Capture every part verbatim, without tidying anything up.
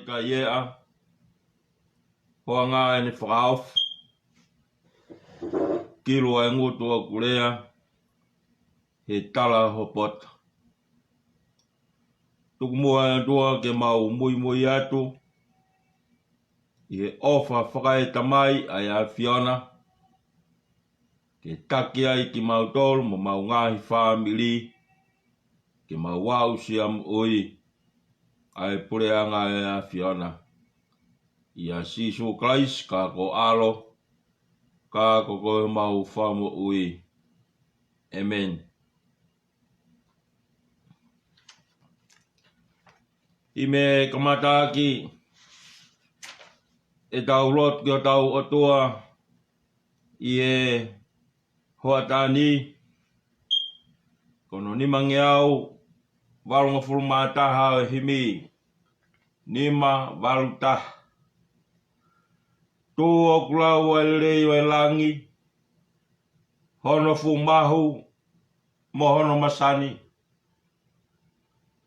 Ka ʻi he ʻa, hoanga ʻene fakaofi, kilu ʻa e ngutu ʻoku lea, he tala ho poto. Tuku muʻa ʻe ʻOtua ke mau muimui atu, ʻi he ʻofa fakaetamai ʻa e ʻAfiona, ke taki ai kimautolu mo mau ngaahi fāmili, ke mau aʻusia moʻui ʻa e puleʻanga ʻo e ʻAfiona. ʻIa Sīsū Kalaisi ka ko e ʻAlo, ka ko homau Fakamoʻui. ʻĒmeni. ʻI he meʻa kamataʻaki, ʻetau lotu ki hotau ʻOtua ʻi he hoʻatā ni, ko hono nimangeau valungofulu mā taha ʻo e himi, nima valu taha. Tuʻu ʻoku lau ʻa e lelei ʻo e langi, hono fuʻu mahu mo hono masani.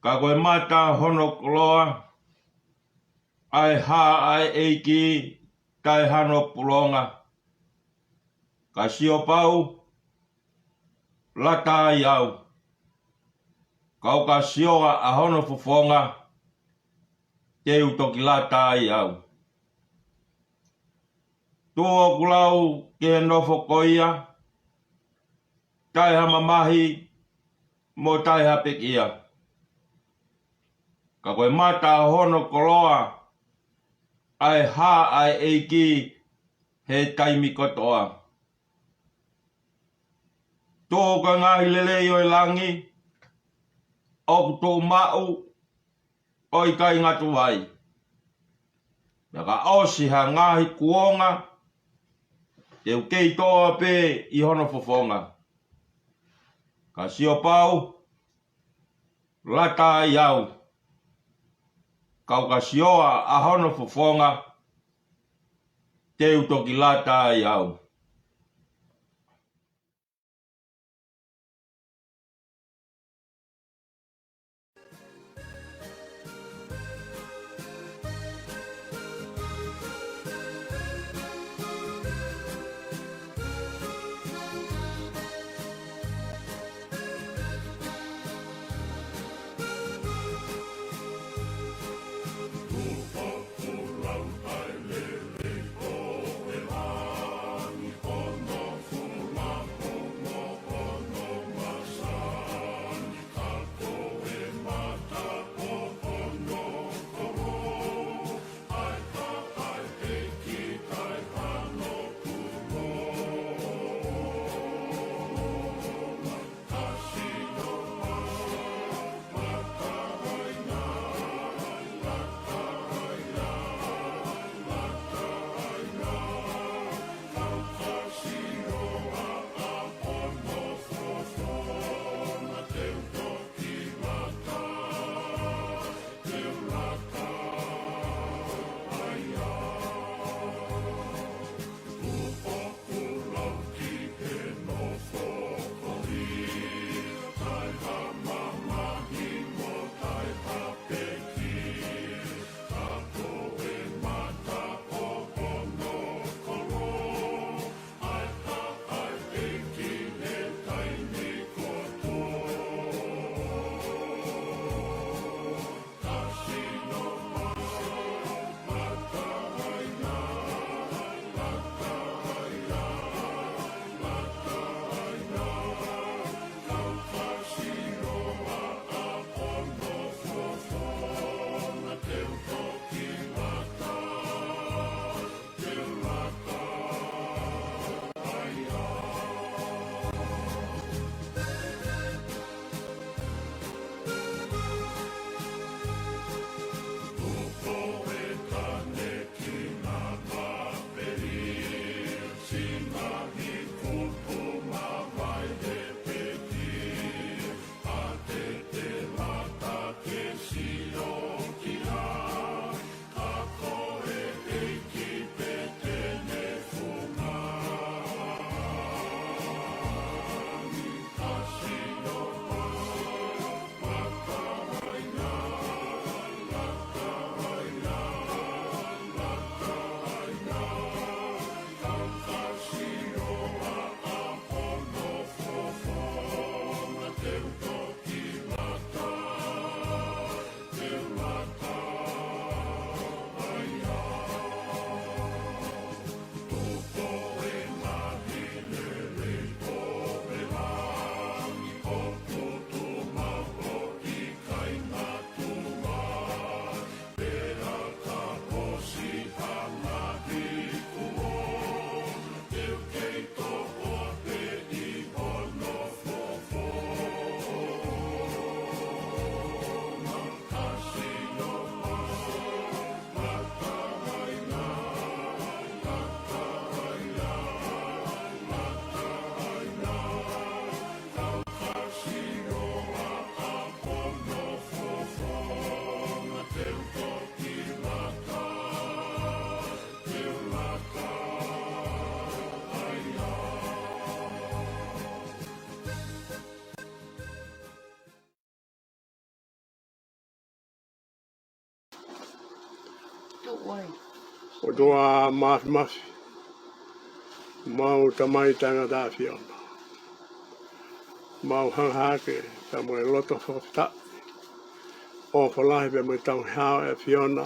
Ka ko e mata hono koloa, ʻa e hā ʻa e ʻEiki, taʻe hano pulonga. Ka sio pau, lata ai au. Kau ka sio ʻa hono fofonga, te u toki lata ai au. Tuʻu ʻoku lau ki he nofo ko ia, taʻe ha mamahi mo taʻe ha pekia. Ka ko e mata hono koloa, ʻa e hā ʻa e ʻEiki he taimi kotoa. Tuʻu ko e ngaahi lelei ʻo e langi, ʻoku tuʻu maʻu ʻo ʻikai ngatu ai. Pea ka ʻosi ha ngaahi kuonga, te u kei toʻa pē ʻi hono fofonga. Ka sio pau, lata ai au. Kau ka sio ʻa hono fofonga, te u toki lata ai au. ʻOtua Māfimafi, mau Tamai Taʻengata ʻAfiona. Mau hanga hake pea mo e loto fakafetaʻi, ʻofa lahi pea mo e tauhi hao ʻa e ʻAfiona,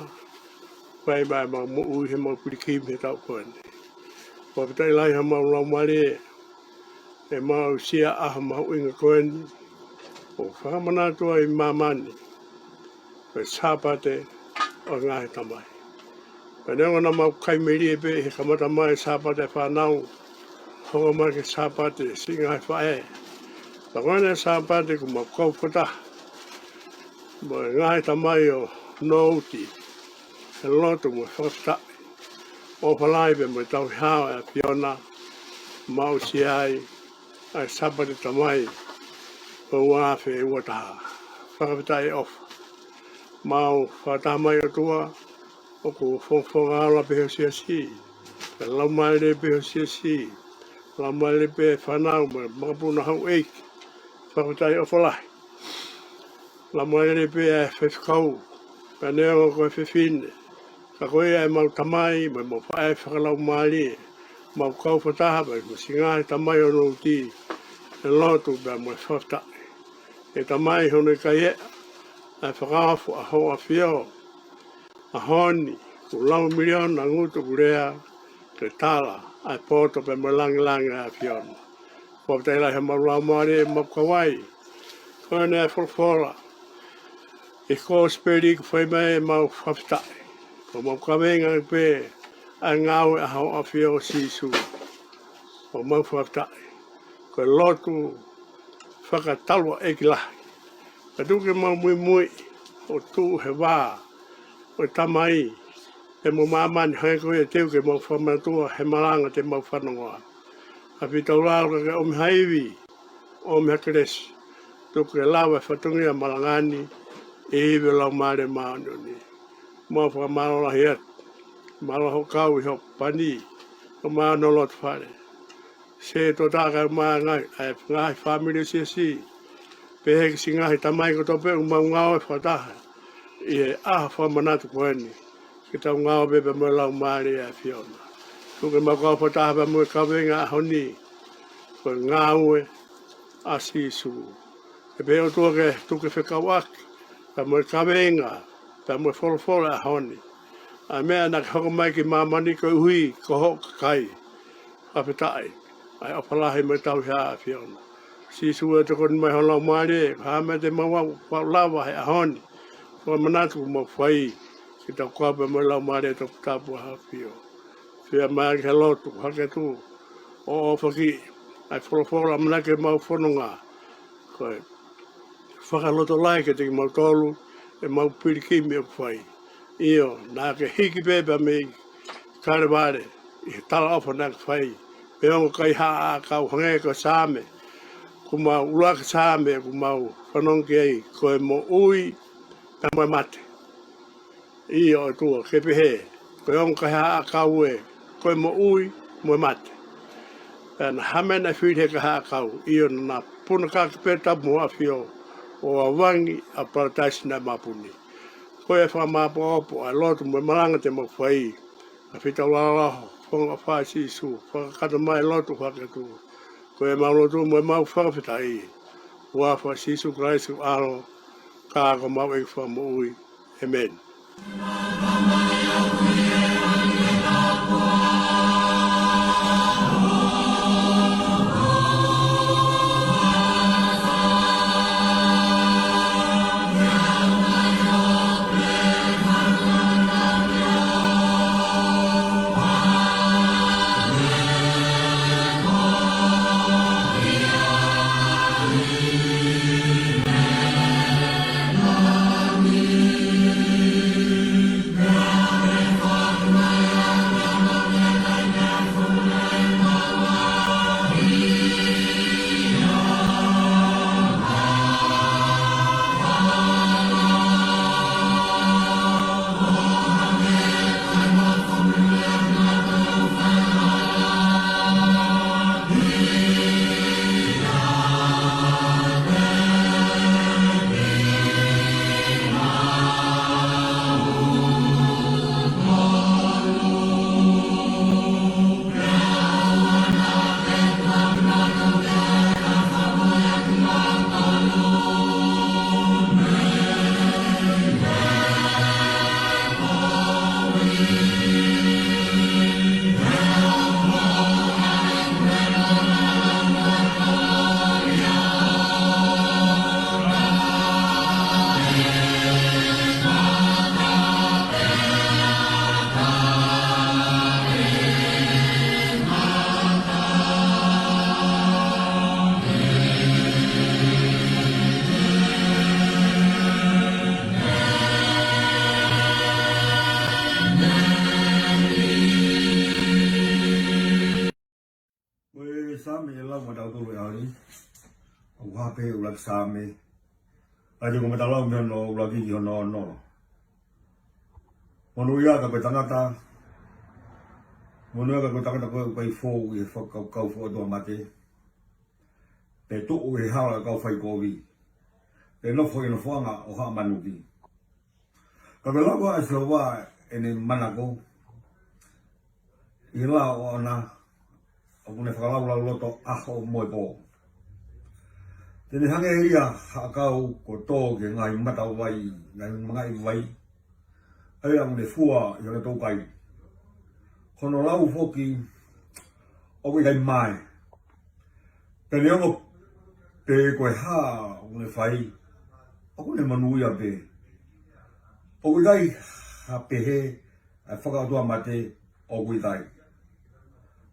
fai mai ʻemau moʻui he mau pilikimi he taʻu ko eni. Fakafetaʻi lahi ʻa homau laumālie, ʻemau aʻusia ʻa e ʻaho mahuʻinga ko eni, ʻo fakamanatu ai ʻi māmani, ko e Sāpate ʻo e ngaahi tamai. Pea neongo naʻa mau kai melie pē he kamata mai Sāpate fānau, hoko mai ki he Sāpate siʻi ngaahi faʻē. Pea ko eni ʻa e Sāpate kuo mau kau fakataha mo e ngaahi tamai ʻo Nouti, he lotu mo e fakafetaʻi, ʻofa lahi pea mo e tauhi hao ʻa e ʻAfiona, mau aʻusia ai ʻa e Sāpate Tamai ʻo e ua afe ua taha. Fakafetaʻi ʻofa. Mau fakataha mai ʻOtua, ʻoku fongofonga ola pē ho siasi, pea laumālie pē ho siasi, laumālie pē fānau mo e makapuna houʻeiki. Fakafetaʻi ʻofa lahi. Laumālie pē ʻa e faifekau, pea neongo ko e fefine, ka ko ia ʻemau tamai mo ʻemau faʻē fakalaumālie, mau kau fakataha pē mo e siʻi ngaahi tamai ʻo Nouti, he lotu pea mo e fakafetaʻi. ʻE Tamai, hono ʻikai ʻe ʻa e fakaofo ʻa hoʻo ʻAfio, ʻaho ni, kuo lau miliona ngutu kuo lea ke tala ʻa e poto pea mo e langilangi ʻa e ʻAfiona. Fakafetaʻi lahi homau laumālie ʻemau kau ai. Ko eni ʻa e folofola ʻi he kosipeli kuo fai mai, ʻemau fakafetaʻi. Ko ʻemau kaveinga pē ʻa e ngāue ʻa hoʻo ʻAfio Sīsū, ʻo mau fakafetaʻi. Ko e lotu fakataulaʻeiki lahi. Pea tuku ke mau muimui ʻo tuʻu he vā ʻo e Tamai pea mo māmani, hangē ko ia ʻoku teu ke mau fakamanatua he malanga te mau fanongoa. ʻAfio taulalo, ka ke ʻomi ha ivi, ʻomi ha kelesi, tuku ke lava e fatongia malanga ni ʻi he ivi ʻo e Laumālie Māʻoniʻoni. Mau fakamālō lahi atu. Mālō hoʻo kau ʻi hoʻo pani, ʻo mau ʻi ho loto fale. Sētuata kae ʻumaʻā e ngaahi, ʻa e ngaahi fāmili ʻo e siasi, pehē ki he siʻi ngaahi tamai kotoa pē ʻoku mau ngāue fakataha ʻi he ʻaho fakamanatu ko eni, ke tau ngāue pē pea mo e Laumālie ʻa e ʻAfiona. Tuku ke mau kau fakataha pea mo e kaveinga ʻaho ni, ko e ngāue ʻa Sīsū. Ke pehē ʻOtua ke tuku ke fekauʻaki pea mo e kaveinga pea mo e folofola ʻaho ni, ʻa e meʻa naʻa ke hoko mai ki māmani koeʻuhi ko hoʻo kakai. Fakafetaʻi ʻa e ʻofa lahi mo e tauhi ʻa e ʻAfiona. Sīsū ē, tokoni mai ho Laumālie, ko e hā e meʻa te mau aʻu, aʻu lava he ʻaho ni, ko e manatu kuo mau fai, ke tau kau pē mo e Laumālie Toputapu ʻa ho ʻAfio. Fai mai ki he lotu, hake atu ʻo ʻofa ki ai, folofola ʻamanaki ke mau fononga, ko e fakalotolahi kiate kimautolu ʻemau pilikimi ʻoku fai. ʻIo, naʻa ke hiki pē pea mei Kalevale ʻi he talaʻofa naʻa ke fai, pe ongo kaihaʻa ʻakau, hangē ko e Saame, kuo mau ʻuluaki Saame kuo mau fanongo ki ai, ko e moʻui pea mo e mate. ʻIo ʻOtua, ke pehē, ko e ongo kaihaʻa ʻakau ē, ko e moʻui mo e mate. Pea naʻe hā e meʻa naʻe fili he kaihaʻa ʻakau? ʻIo, naʻa na puna kaki pē tapu mo ho ʻAfio, ʻo avangi ʻa e palataisi naʻe mapuni. Ko e fakamāʻopoʻopo ʻa e lotu mo e malanga te mau fai, ʻAfio taulalo, fakaʻofa ʻa Sīsū, fakakakato mai e lotu, hake atu. Ko ʻemau lotu mo ʻemau fakafetaʻi, huafa ʻo Sīsū Kalaisi ho ʻAlo, ka ko homau ʻEiki Fakamoʻui. ʻĒmeni. Saame ʻe lau maʻatautolu he ʻaho ni. ʻOku hā pē ʻuluaki Saame. ʻA ia ko e matalau mei hono ʻuluaki ki hono ono. Monūʻia ka ko e tangata. Monūʻia ka ko e tangata ko ē ʻoku ʻikai fou ʻi he fakakaukau fakaʻotuamate. Pe tuʻu he hala ʻo e kau faikovi. Pe nofo ʻi he nofoʻanga ʻo haʻa manuki. Ka ko e lau ʻa Sihova ʻene manako ʻi he lao ʻoʻona, ʻoku ne fakalaulauloto ʻaho mo e pō. Te ne hangē ia ha ʻakau kuo tō ki he ngaahi matavai, ngaahi mangaʻi vai, ʻa ia ʻoku ne fua ʻi hono toukai. Ko hono lau foki ʻoku ʻikai mae. Pea neongo pe ko e hā ʻoku ne fai, ʻoku ne monūʻia pē. ʻOku ʻikai ha pehē ʻa e fakaʻotuamate, ʻoku ʻikai.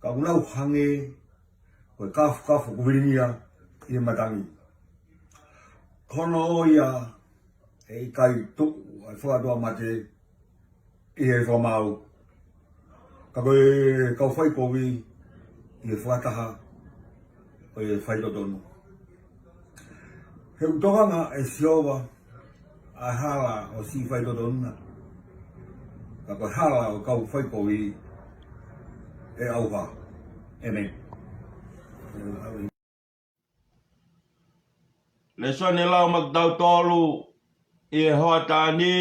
Ka ʻoku nau hangē ko e kāfakafa kuo vilingia ʻi he matangi. Ko hono ʻoiauē ʻe ʻikai tuʻu ʻa e fakaʻotuamate ʻi he fakamaau. Ka ko e kau faikovi ʻi he fakataha ʻo e faitotonu. He ʻoku tokanga ʻe Sihova ʻa e hala ʻo siʻi faitotonu na. Ka ko e hala ʻo e kau faikovi ʻe ʻauha. ʻĒmeni. Lēsoni lau maʻatautolu ʻi he hoʻatā ni,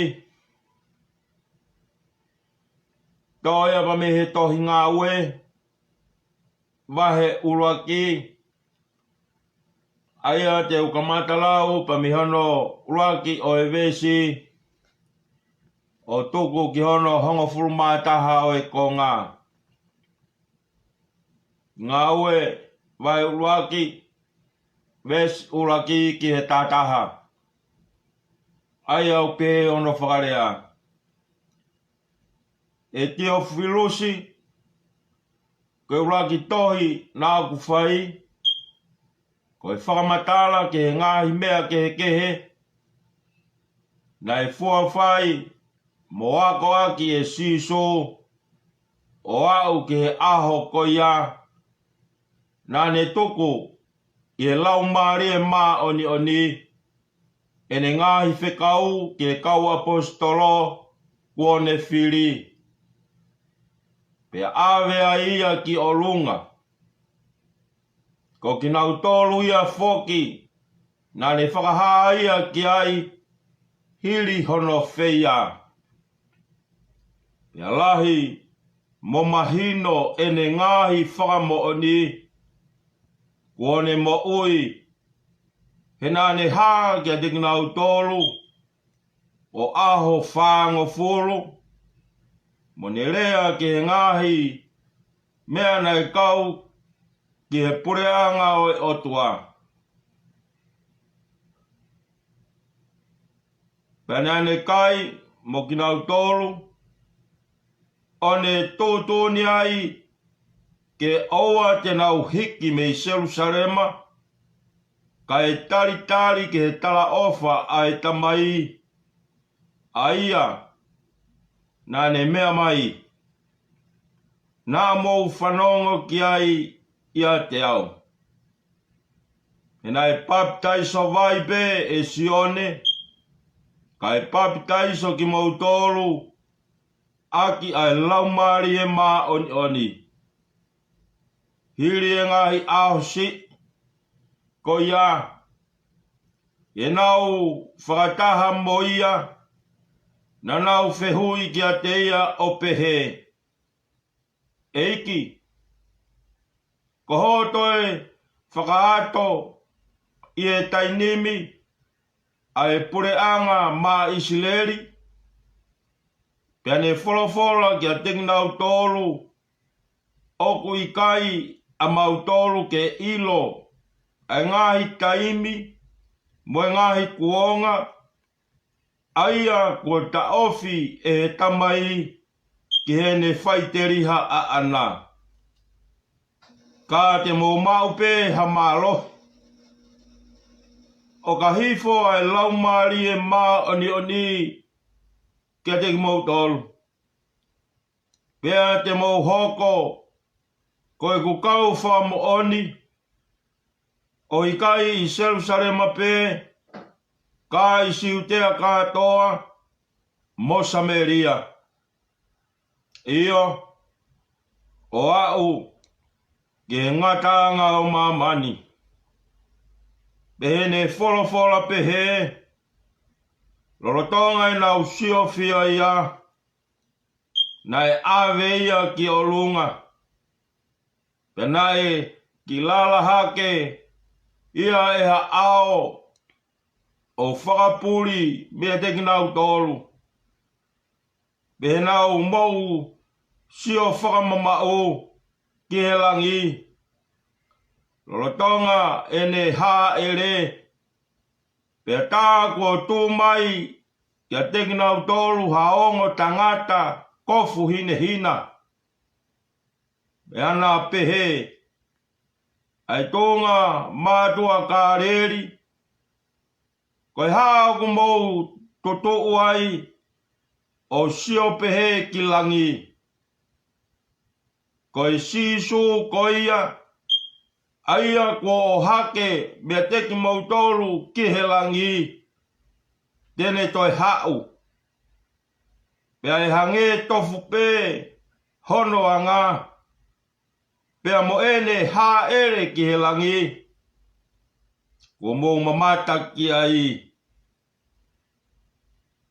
toʻo ia pē mei he tohi Ngāue, vahe ʻuluaki, ʻa ia te u kamata lau pē mei hono ʻuluaki ʻo e veesi, ʻo tuku ki hono hongofulu mā taha ʻo e konga. Ngāue, vahe ʻuluaki, veesi ʻuluaki ki he taha taha. ʻA ia ʻoku pehē hono fakalea. ʻE Tiofilusi, ko e ʻuluaki tohi naʻa ku fai, ko e fakamatala ki he ngaahi meʻa kehekehe naʻe fua fai mo akoʻaki ʻe Sīsū, ʻo aʻu ki he ʻaho ko ia naʻa ne tuku ʻi he Laumālie Māʻoniʻoni ʻene ngaahi fekau ki he kau ʻaposetolo kuo ne fili, pea ʻave ai ia ki ʻolunga. Ko kinautolu ia foki naʻa ne fakahā ia ki ai hili hono feia. Pea lahi mo mahino ʻene ngaahi fakamoʻoni kuo ne moʻui, he naʻa ne hā kiate kinautolu ʻo ʻaho fāngofulu, mo ne lea ki he ngaahi meʻa naʻe kau ki he puleʻanga ʻo e ʻOtua. Pea naʻa ne kai mo kinautolu, ʻo ne tuʻutuʻuni ai ke ʻoua te nau hiki mei Selusalema, kae talitali ki he talaʻofa ʻa e Tamai, ʻa ia naʻa ne meʻa mai, naʻa mou fanongo ki ai ʻiate au. He naʻe papitaiso vai pē ʻe Sione, kae papitaiso kimoutolu ʻaki ʻa e Laumālie Māʻoniʻoni. Hili e ngaahi ʻaho siʻi ko ia, ʻi heʻenau fakataha mo ia, naʻa nau fehuʻi kiate ia ʻo pehē, ʻEiki, ko hoʻo toe fakaʻato ʻi he taimi ni ʻa e puleʻanga maʻa ʻIsileli? Pea ne folofola kiate kinautolu, ʻOku ʻikai ʻamautolu ke ʻilo ʻa e ngaahi taimi mo e ngaahi kuonga, ʻa ia kuo taʻofi ʻe he Tamai ki heʻene faʻiteliha ʻaʻana. Ka te mou maʻu pē ha mālohi, ʻo ka hifo ʻa e Laumālie Māʻoniʻoni kiate kimoutolu. Pea te mou hoko ko ʻeku kau fakamoʻoni, ʻo ʻikai ʻi Selusalema pē, ka ʻi Siutea kātoa mo Samēlia, ʻio, ʻo aʻu ki he ngataʻanga ʻo māmani. Pea ne folofola pehē, lolotonga ʻenau siofia ia, naʻe ʻave ia ki ʻolunga, pea naʻe kilala hake ia ʻe ha ʻao ʻo fakapuli meiate kinautolu. Pea nau mou sio fakamamaʻu ki he langi, lolotonga ʻene hāʻele, pea tā kuo tuʻu mai kiate kinautolu ha ongo tangata kofu hinehina, pea na pehē, ʻa e tuʻunga mātuʻa Kāleli, ko e hā ʻoku mou tutuʻu ai ʻo sio pehē ki langi? Ko e Sīsū ko ia, ʻa ia kuo ʻohake meiate kimoutolu ki he langi, te ne toe haʻu. Pea ʻe hangē tofu pē hono anga, pea mo ʻene hāʻele ki he langi, kuo mou mamata ki ai.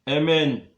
ʻĒmeni.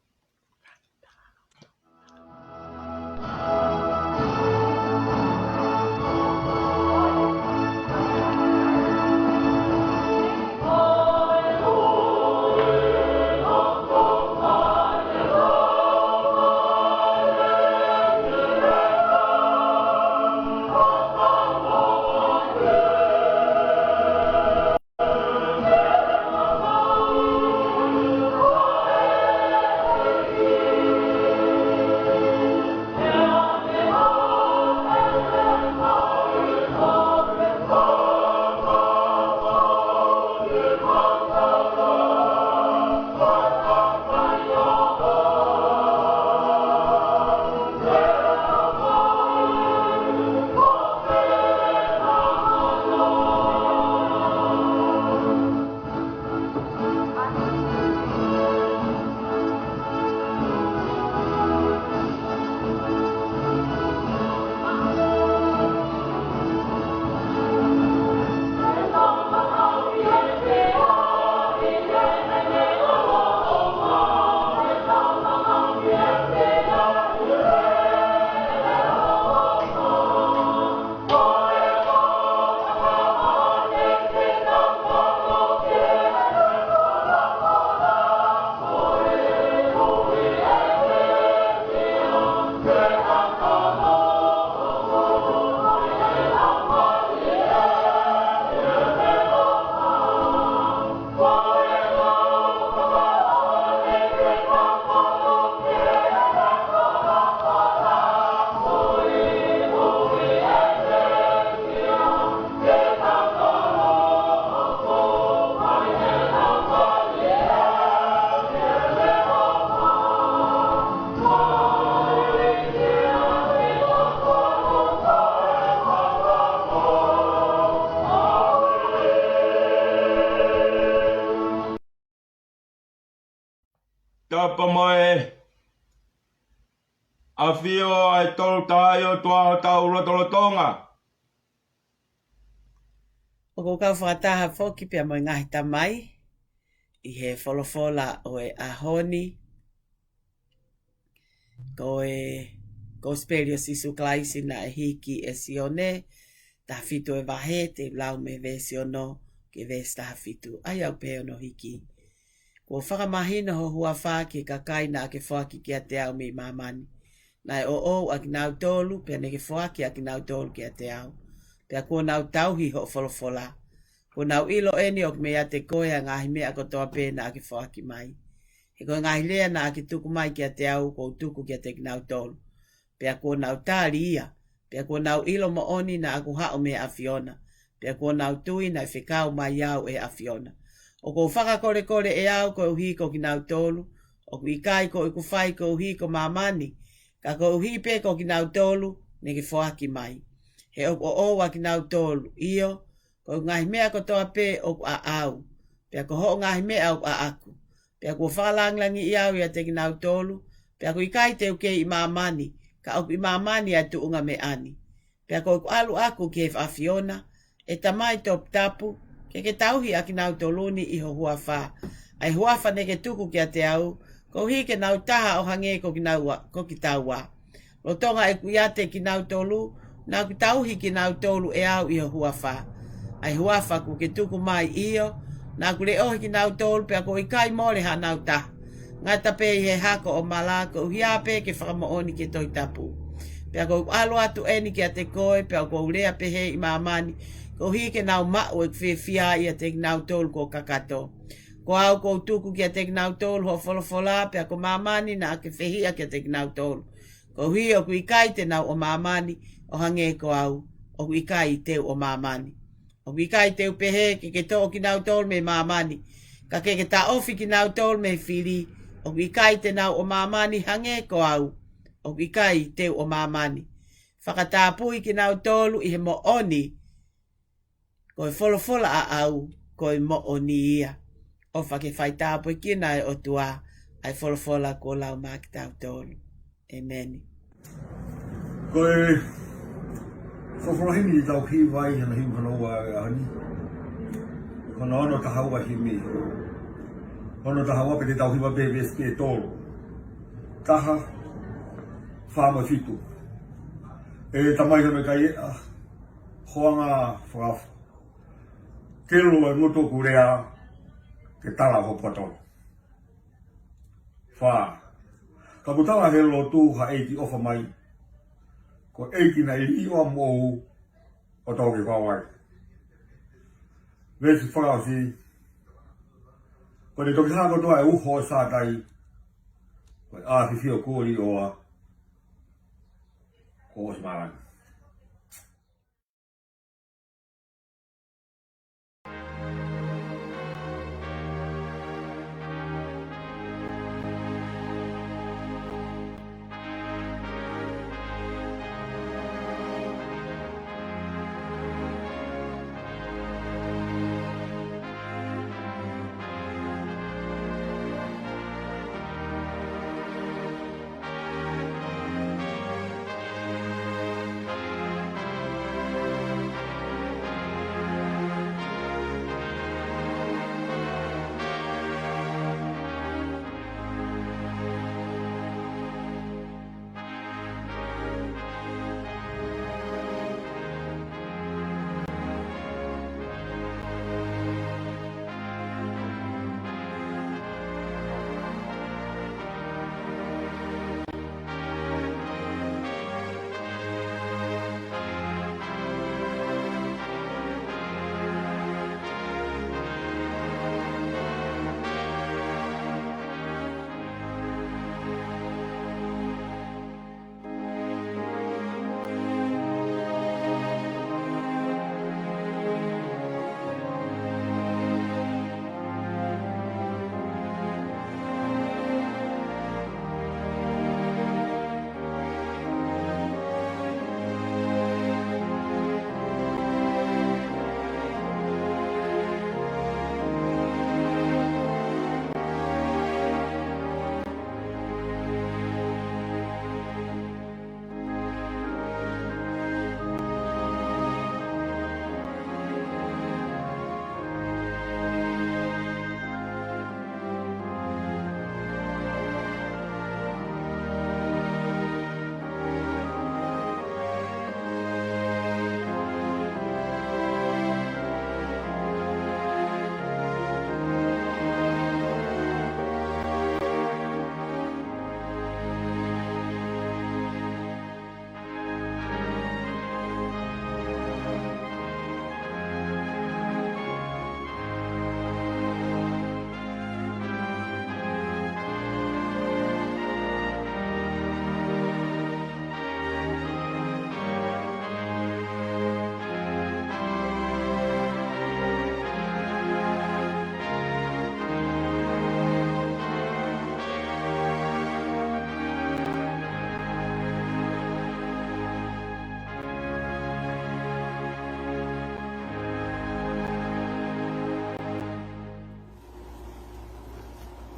Tapa mai ʻa e ʻAfio ʻa e Tolu Tahaʻi ʻOtua ʻi hotau lotolotonga. ʻOku ou kau fakataha foki pea mo e ngaahi tamai ʻi he folofola ʻo e ʻaho ni, ko e Kosipeli ʻo Sīsū Kalaisi naʻe hiki ʻe Sione, taha fitu e vahe, te u lau mei he veesi ono ki he veesi taha fitu, ʻa ia ʻoku pehē hono hiki. Kuo fakamahino ho huafa ki he kakai naʻa ke foaki kiate au mei māmani. Naʻe ʻoʻou ʻa kinautolu, pea naʻa ke foaki ʻa kinautolu kiate au. Pea kuo nau tauhi hoʻo folofola. Kuo nau ʻilo ʻeni ʻoku meiate koe ʻa e ngaahi meʻa kotoa pē naʻa ke foaki mai. He ko e ngaahi lea naʻa ke tuku mai kiate au, kuo u tuku kiate kinautolu. Pea kuo nau tali ia, pea kuo nau ʻilo moʻoni naʻa ku haʻu mei he ʻAfiona, pea kuo nau tui naʻe fekau mai au ʻe he ʻAfiona. ʻOku ou fakakolekole ʻe au koeʻuhi ko kinautolu, ʻoku ʻikai ko ʻeku fai koeʻuhi ko māmani, ka koeʻuhi pē ko kinautolu naʻa ke foaki mai. He ʻoku ʻoʻou ʻa kinautolu, ʻio, Ko ʻeku ngaahi meʻa kotoa pē ʻoku ʻaʻau, pea ko hoʻo ngaahi meʻa ʻoku ʻaʻaku. Pea kuo fakalāngilangiʻi au ʻiate kinautolu, pea ʻoku ʻikai te u kei ʻi māmani, ka ʻoku ʻi māmani ʻa e tuʻunga meʻa ni. Pea ko ʻeku ʻalu ʻaʻaku ki he ʻAfiona, ʻe Tamai toputapu, ke ke tauhi ʻa kinautolu ni ʻi ho huafa. ʻA e huafa naʻa ke tuku kiate au, koeʻuhi ke nau taha ʻo hangē ko kinaua, ko kitaua. Lolotonga ʻeku ʻiate kinautolu, naʻa ku tauhi kinautolu ʻe au ʻi ho huafa. ʻA e huafa kuo ke tuku mai, ʻio, naʻa ku leʻohi kinautolu pea kuo ʻikai mole hanau taha. Ngata pē ʻi he hako ʻo mala, koeʻuhi pē ke fakamoʻoni ki he Tohi Tapu. Pea ʻoku ou ʻalu atu eni kiate koe, pea ʻoku ou lea pehē ʻi māmani, koeʻuhi ke nau maʻu ʻeku fiefia ʻiate kinautolu kuo kakato. Ko au ʻoku ou tuku kiate kinautolu hoʻo folofola, pea ko māmani naʻa ke fehiʻa kiate kinautolu. Koeʻuhi ʻoku ʻikai te nau ʻo māmani, ʻo hangē ko au, ʻoku ʻikai te u ʻo māmani. ʻOku ʻikai te u pehē ke ke toʻo kinautolu mei māmani, ka ke ke taʻofi kinautolu mei he fili, ʻoku ʻikai te nau ʻo māmani hangē ko au, ʻoku ʻikai te u ʻo māmani. Fakatapui kinautolu ʻi he moʻoni, ko e folofola ʻaʻau, ko e moʻoni ia. ʻOfa ke faitāpuekina ʻe he ʻOtua ʻa e folofola kuo lau maʻa kitautolu. ʻĒmeni. Ko e folofola himi ʻoku tau hiva ai, hana himi hana ua ʻa e ʻaho ni. Ko hono ono taha ua himi. Ono taha ua pea te tau hiva pē veesi pē ʻe tolu. Taha, fā mo e fitu. ʻE Tamai hono ʻikai ʻeʻa, hoanga fakaofo. Ke lua e ngutu ʻoku lea, ke tala ho poto. Fā. Ka ʻoku tala he lotu ha ʻEiki ʻofa mai. Ko e ʻEiki naʻe liʻoa moʻou ʻo tō ke vavai. Veesi fakaʻosi. Ko ʻene toki hā kotoa e uho ʻo Sātai. Ko e ʻafifio kuo liʻoa. Kuo ʻosi mālanga.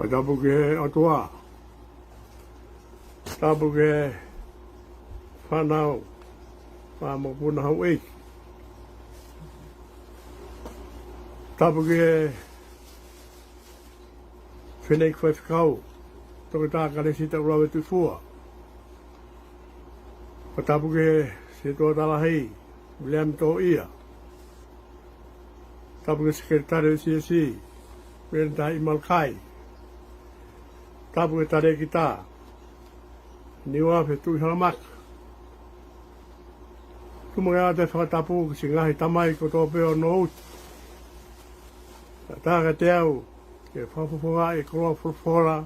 Fakatapu ki he ʻOtua. Tapu ki he fānau, fāmokupuna houʻeiki. Tapu ki he fineʻeiki faifekau, Toketā Kalesita ʻUlave Tuʻifua. Fakatapu ki he Sētuata Lahi, Viliami Toʻia. Tapu ki he Sekelitali ʻo e C S C, Viliami Tahi Malakai. Tapu ki he Talēkita, Niuafe Tuʻihalamaka. Tuku muʻa ke u ʻoatu e fakatapu ki he ngaahi tamai kotoa pē ʻo Nouti. Taʻataha kiate au, ke fakafofongaʻi e koloa folofola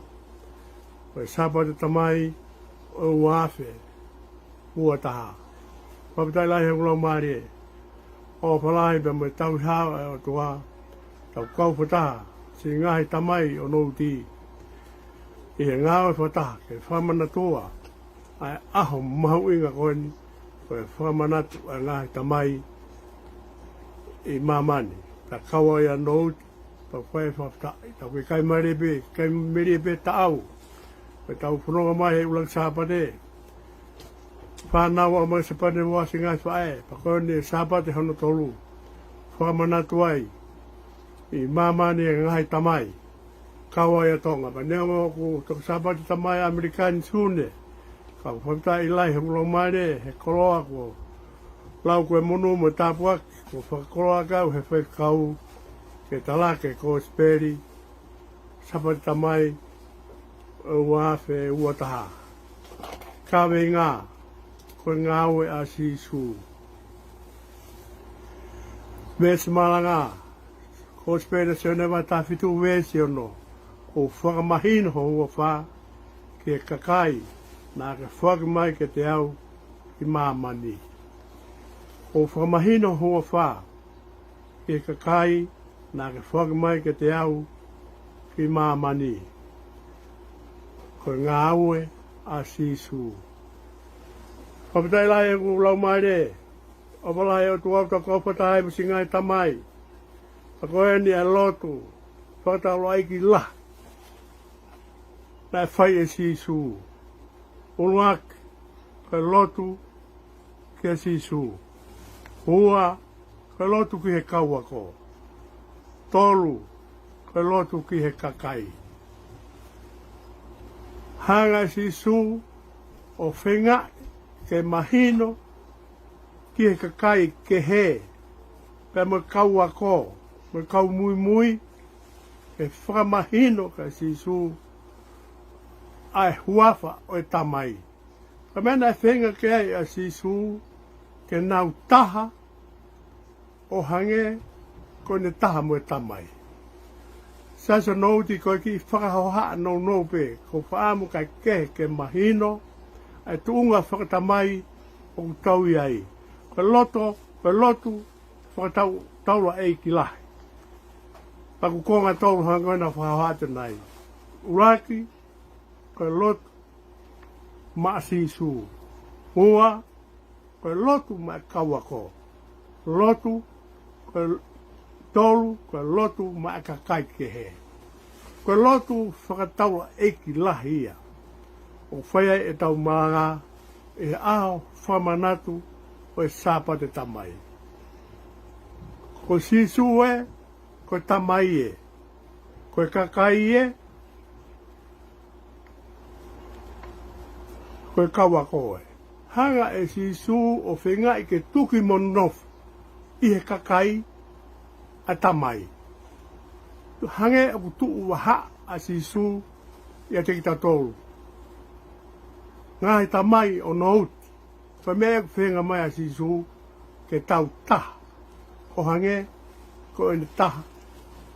ʻo e Sāpate Tamai ʻo e ua afe ua taha. Fakafetaʻi lahi he ʻoku lau mālie. ʻOfa lahi pea mo e tauhi ʻa e ʻOtua, tau kau fakataha siʻi ngaahi tamai ʻo Nouti ʻi he ngāue fakataha ke fakamanatua ʻa e ʻaho mahuʻinga ko eni, ko e fakamanatu ʻa e ngaahi tamai ʻi māmani. Pea kau ai ʻa Nouti, tau fai fakafetaʻi, tau ke kai mālie pē, kai mālie pē taʻau. Pea tau fononga mai he ʻuluaki Sāpate. Fānau ʻa mai Sāpate ʻo ʻasi ngaahi faʻē, pea ko eni Sāpate hono tolu. Fakamanatu ai ʻi māmani e ngaahi tamai. Kau ai ʻa Tonga, pea neongo ʻoku toki Sāpate Tamai ʻAmelika ni Sune. Ka ʻoku fakafetaʻi lahi he ʻoku lau mālie, he koloa kuo lau ko e monū mo e tāpuaki, kuo fakakoloa ʻaki au he faifekau, ke talaki e kosipeli Sāpate Tamai ʻo e ua afe ua taha. Kaveinga, ko e ngāue ʻa Sīsū. Veesi malanga, Kosipeli ʻa Sione vahe taha fitu veesi ono. ʻOku fakamahino ho huafa ki he kakai naʻa ke foaki mai kiate au ki māmani. ʻOku fakamahino ho huafa ki he kakai naʻa ke foaki mai kiate au ki māmani. Ko e ngāue ʻa Sīsū. Fakafetaʻi lahi he ʻoku lau mālie. ʻOfa lahi ʻOtua, tau kau fakataha ai mo siʻi ngaahi tamai. Pea ko eni e lotu fakataulaʻeiki lahi naʻe fai ʻe Sīsū. ʻUluaki, ko e lotu kia Sīsū. Ua, ko e lotu ki he kau ako. Tolu, ko e lotu ki he kakai. Hanga ʻe Sīsū ʻo feingaʻi ke mahino ki he kakai kehe, pea mo e kau ako, mo e kau muimui, ke fakamahino kia Sīsū ʻa e huafa ʻo e Tamai. Ko e meʻa naʻe feinga ki ai ʻa Sīsū, ke nau taha ʻo hangē ko ʻene taha mo e Tamai. Siasi ʻo Nouti, ko e kiʻi fakahohaʻa nounou pē, ʻoku ou fakaʻamu kae kehe ke mahino ʻa e tuʻunga fakatamai ʻoku tau ʻi ai. Ko e loto, ko e lotu fakatau, taulaʻeiki lahi. Pea ʻoku konga tolu hangē ko ena fakahohaʻa atu nai. ʻUluaki, ko e lotu maʻa Sīsū. Ua, ko e lotu maʻa e kau ako. Lotu, ko e tolu, ko e lotu maʻa e kakai kehe. Ko e lotu fakataulaʻeiki lahi ia ʻoku fai ai ʻetau malanga ʻi he ʻaho fakamanatu ʻo e Sāpate Tamai. Ko Sīsū ē, ko e Tamai ē, ko e kakai ē, ko e kau ako ē. Hanga ʻe Sīsū ʻo feingaʻi ke tuki mo nofo ʻi he kakai ʻa e Tamai. Hangē ʻoku tuʻu vahaʻa ʻa Sīsū ʻiate kitautolu ngaahi tamai ʻo Nouti. Ko e meʻa ʻoku feinga mai ʻa Sīsū ke tau taha, ʻo hangē ko ʻene taha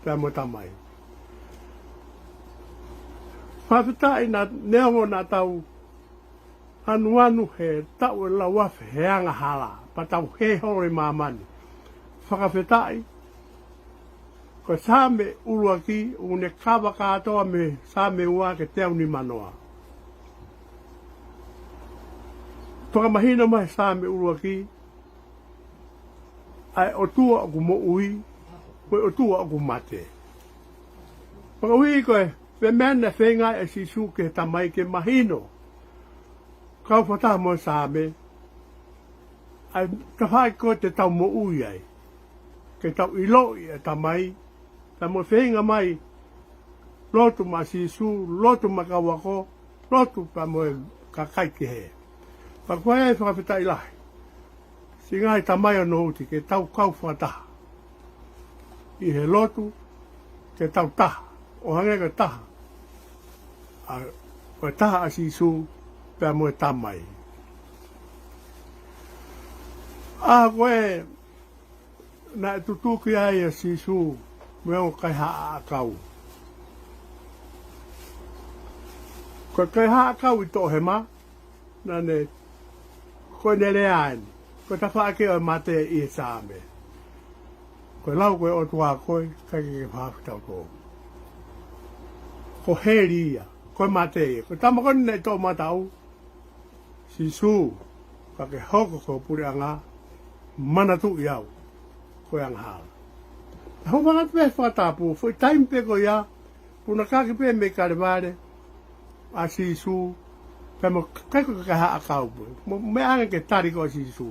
pea mo e Tamai. Fakafetaʻi naʻa, neongo naʻa tau anuanu he taʻu ʻe lau afe he angahala, pea tau hē holo ʻi māmani. Fakafetaʻi, ko e Saame ʻuluaki, ʻoku ne kava kātoa mei he Saame ua ki he teau nimanoa. Fakamahino mai he Saame ʻuluaki ʻa e ʻOtua ʻoku moʻui, ko e ʻOtua ʻoku mate. Pea koeʻuhi ko e Pea meʻa naʻe feinga ʻa Sīsū ki he Tamai ke mahino, kau fakataha mo e Saame, ʻa e tafaʻaki ko ē te tau moʻui ai. Ke tau ʻiloʻi e Tamai, pea mo e feinga mai, lotu maʻa Sīsū, lotu maʻa e kau ako, lotu pea mo e kakai kehe. Pea ko e fakafetaʻi lahi. Siʻi ngaahi tamai ʻo Nouti ke tau kau fakataha ʻi he lotu, ke tau taha, ʻo hangē ko e taha, ʻa, ko e taha ʻa Sīsū pea mo e Tamai. ʻA ko ē naʻe tutuki ai ʻa Sīsū mo e ongo kaihaʻa ʻakau. Ko e kaihaʻa ʻakau ʻi Toʻohema, naʻa ne, ko ʻene lea eni, ko e tafaʻaki ʻo e mate ʻi he Saame. Ko e lau ko ē ʻOtua ko ē, ʻikai ke ke fafitau tō. Ko heli ia, ko e mate ia, ko e tama ko eni naʻe toʻomataʻu, Sīsū, ka ke hoko ko e puleʻanga, manatuʻi au, ko e angahala. Hūfanga atu pē he fakatapu, foʻi taimi pē ko ia, puna kaki pē mei Kalevale, ʻa Sīsū, pea mo e kakai ko ē kaihaʻa ʻakau pē. Mo, meʻa ange ke tali ko ē ʻa Sīsū.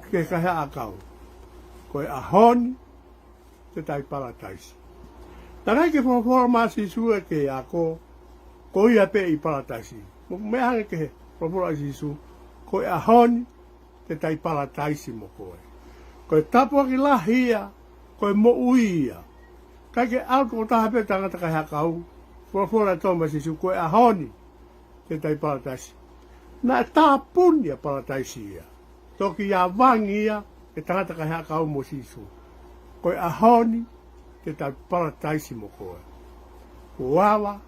Ki he kaihaʻa ʻakau. Ko e ʻaho ni, te ta ʻi Palataisi. Naʻe ʻikai ke folofola mai ʻa Sīsū ia ki he ako, ko ia pē ʻi Palataisi. Mo, meʻa ange ki he folofola ʻa Sīsū, ko e ʻaho ni, te ta ʻi Palataisi mo koe. Ko e tāpuaki lahi ia, ko e moʻui ia. ʻIkai ke ʻalu tokotaha pē tangata kaihaʻa ʻakau, folofola ʻa Toma Sīsū, ko e ʻaho ni, te ta ʻi Palataisi. Naʻe tāpuni ʻa Palataisi ia. Toki ʻavangi ia, ʻe tangata kaihaʻa ʻakau mo Sīsū. Ko e ʻaho ni, te ta ʻi Palataisi mo koe. Kuo ava,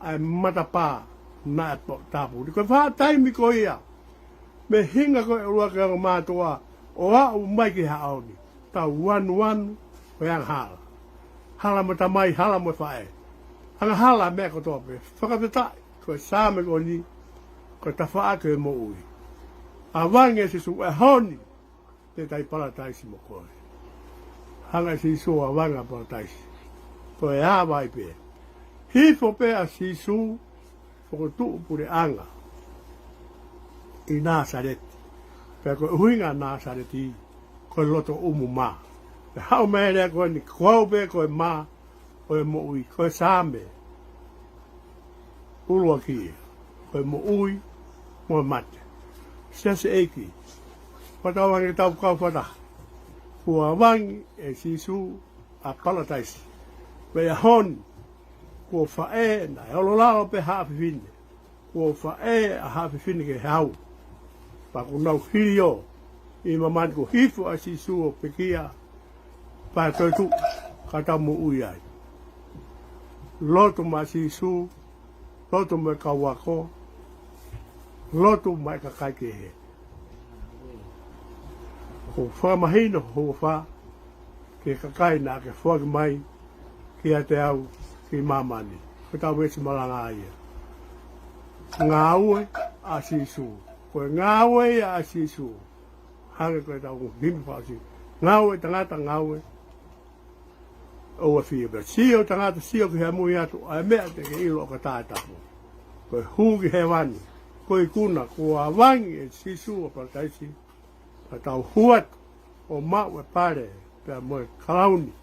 ʻa e matapā, naʻe po-, tāpuni. Ko e faʻa taimi ko ia, mei he hinga ko ē ʻo e ʻuluaki ongo mātuʻa, ʻo aʻu mai ki he ʻaho ni, tau anuanu, ko e angahala. Hala mo e tamai, hala mo e faʻē. Angahala meʻa kotoa pē, fakafetaʻi, ko e Saame ko eni, ko e tafaʻaki e moʻui. ʻAvangi ʻe Sīsū, ʻaho ni, te ta ʻi Palataisi mo koe. Hanga ʻe Sīsū ʻo ʻavangi ʻa Palataisi. Ko e ava ai pē. Hifo pē ʻa Sīsū, fokotuʻu puleʻanga ʻi Nāsaleti. Pea ko e ʻuhinga Nāsaleti, ko e loto ʻumu mā. Pea haʻu mai e lea ko eni, ko au pē ko e mā ʻo e moʻui, ko e Saame ʻuluaki ia, ko e moʻui mo e mate. Siasi ʻeiki, fakatauange ke tau kau fakataha. Kuo ʻavangi ʻe Sīsū ʻa Palataisi. Pea ʻi he ʻaho ni, kuo faʻē, naʻe ʻolo lalo pē haʻa fefine. Kuo faʻē ʻa haʻa fefine ki he hau. Pea kuo nau hili ʻo, ʻi māmani kuo hifo ʻa Sīsū ʻo pekia, pea toetuʻu, ka tau moʻui ai. Lotu maʻa Sīsū, lotu mo e kau ako, lotu maʻa e kakai kehe. ʻOku fakamahino ho huafa ki he kakai naʻa ke foaki mai kiate au ki māmani. Ko ʻetau veesi malanga ia. Ngāue ʻa Sīsū. Ko e ngāue ia ʻa Sīsū. Hangē ko ʻetau himi fakaʻosi. Ngāue tangata, ngāue ʻo e fiefia. Sio tangata, sio ki he ʻamui atu, ʻa e meʻa te ke ʻilo ʻoku ʻatā e tapu. Ko e hū ki hēvani, ko e ikuna, kuo ʻavangi ʻe Sīsū ʻa Palataisi, ka tau hū atu, ʻo maʻu e pale, pea mo e kalauni.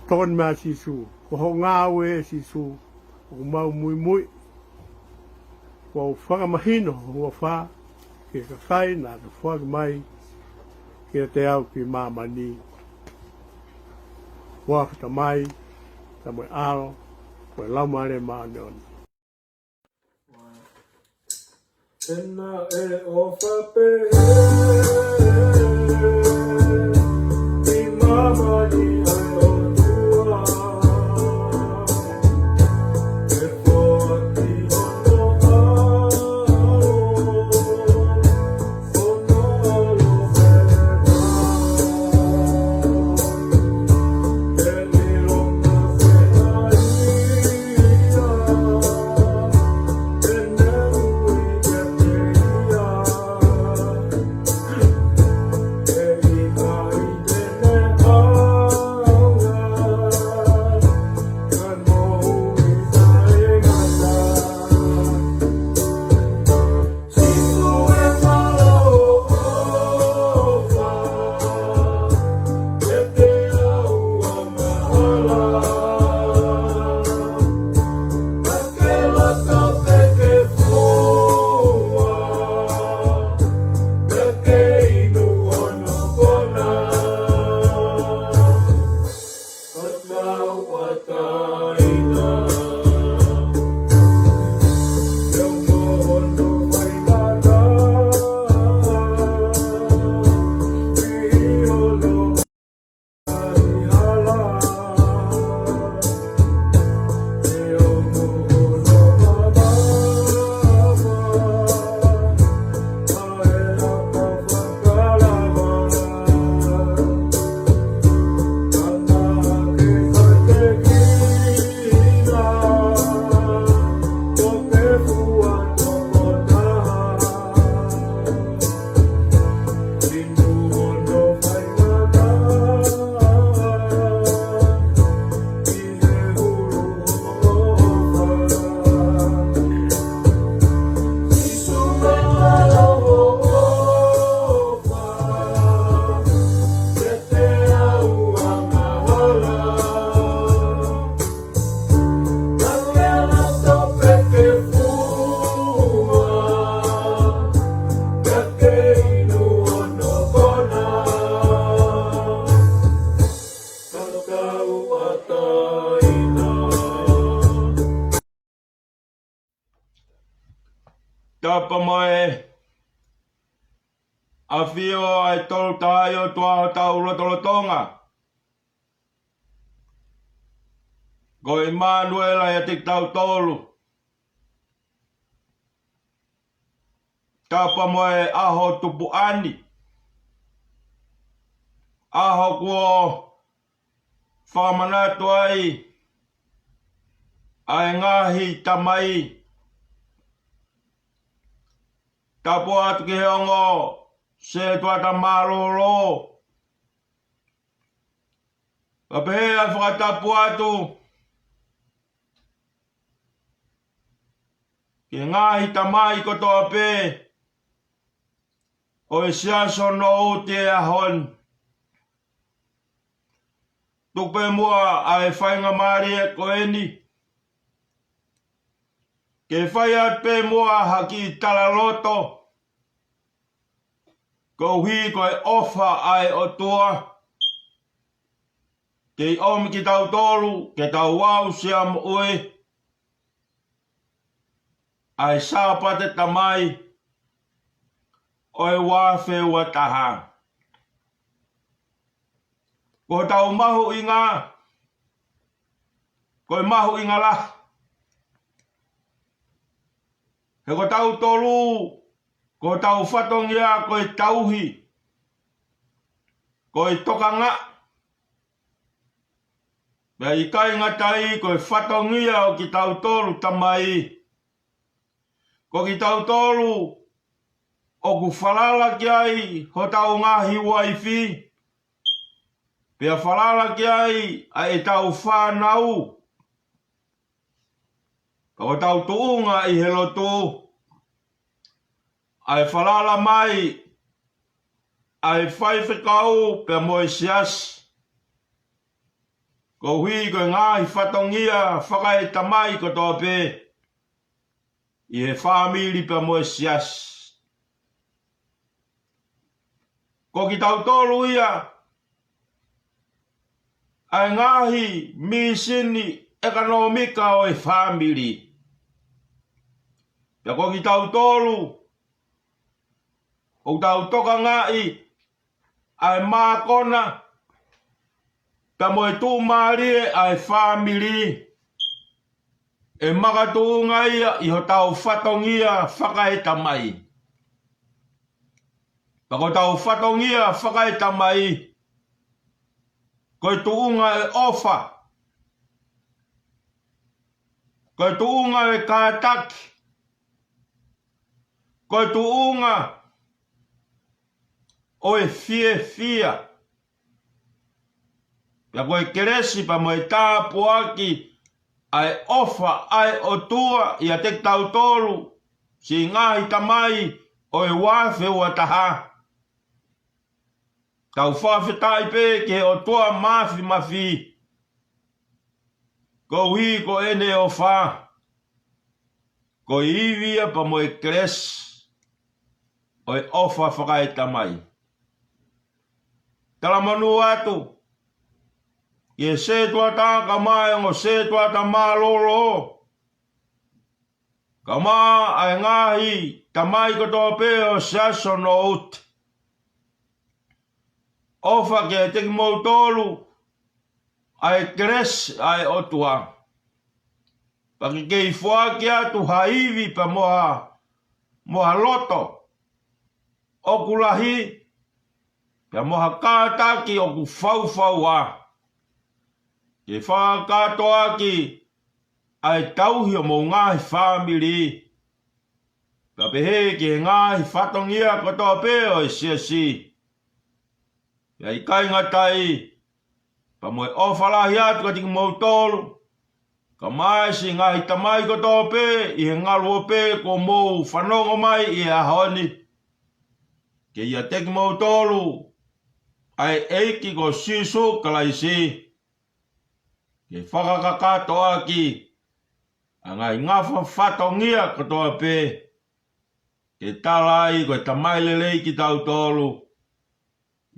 Tokoni mai ʻa Sīsū, ko hoʻo ngāue ʻe Sīsū, ʻoku mau muimui, kuo u fakamahino ho huafa ki he kakai naʻa ke foaki mai kiate au ki māmani. Huafa Tamai, pea mo e ʻAlo, mo e Laumālie Māʻoniʻoni. Ena e ofa pe i māmani ai o tua. Pea mo e ʻafio ʻa e Tolu Tahaʻi ʻOtua ʻi hotau lotolotonga. Ko ʻImanuela ʻiate kitautolu. Tapu mo e ʻaho tupuʻa ni. ʻAho kuo fakamanatu ai ʻa e ngaahi tamai. Tapu atu ki he ongo setuata mālōlō. Pea pehē ʻa e fakatapu atu ki he ngaahi tamai kotoa pē ʻo e Siasi ʻo Nouti he ʻaho ni. Tuku pē muʻa ʻa e faingamālie ko eni ke fai atu pē muʻa ha kiʻi talaloto, koeʻuhi ko e ʻofa ʻa e ʻOtua ke ʻomi kitautolu ke tau aʻusia moʻui ʻa e Sāpate Tamai ʻo e ua afe ua taha. Ko hotau mahuʻinga, ko e mahuʻinga lahi. He ko tautolu, ko hotau fatongia ko e tauhi, ko e tokangaʻi. Pea ʻikai ngata ai, ko e fatongia ʻo kitautolu tamai. Ko kitautolu ʻoku falala ki ai hotau ngaahi uaifi, pea falala ki ai ʻa ʻetau fānau. Ka ko hotau tuʻunga ʻi he lotu, ʻa e falala mai ʻa e faifekau pea mo e siasi, koeʻuhi ko e ngaahi fatongia fakaetamai kotoa pē ʻi he fāmili pea mo e siasi. Ko kitautolu ia ʻa e ngaahi mīsini ʻekonōmika ʻo e fāmili. Pea ko kitautolu ʻoku tau tokangaʻi ʻa e mākona pea mo e tuʻumālie ʻa e fāmili, ʻe makatuʻunga ia ʻi hotau fatongia fakaetamai. Pea ko hotau fatongia fakaetamai, ko e tuʻunga ʻo e ʻofa, ko e tuʻunga ʻo e kātaki, ko e tuʻunga ʻo e fiefia. Pea ko e kelesi pea mo e tāpuaki ʻa e ʻofa ʻa e ʻOtua ʻiate kitautolu siʻi ngaahi tamai ʻo e ua afe ua taha. Tau fakafetaʻi pē ki he ʻOtua Māfimafi, koeʻuhi ko ʻene ʻofa, ko e ivi ia pea mo e kelesi ʻo e ʻofa fakaetamai. Talamonū atu ki he setuata kae ʻumaʻā e ongo setuata mālōlō, kae ʻumaʻā ʻa e ngaahi tamai kotoa pē ʻo e Siasi ʻo Nouti. ʻOfa kiate kimoutolu ʻa e kelesi ʻa e ʻOtua. Pea ke kei foaki atu ha ivi pea mo ha, mo ha loto ʻoku lahi, pea mo ha kātaki ʻoku faufaua, ke fakakātoaki ʻa e tauhi ʻo homou ngaahi fāmili, pea pehē ki he ngaahi fatongia kotoa pē ʻo e siasi. Pea ʻikai ngata ai, pea mo e ʻofa lahi atu kiate kimoutolu, kae ʻumaʻā siʻi ngaahi tamai kotoa pē ʻi he ngaluope kuo mou fanongo mai ʻi he ʻaho ni. Ke ʻiate kimoutolu ʻa e ʻEiki ko Sīsū Kalaisi, ke fakakātoaki ʻa e ngaahi ngafa fatongia kotoa pē, ke tala ai ko e tamai lelei kitautolu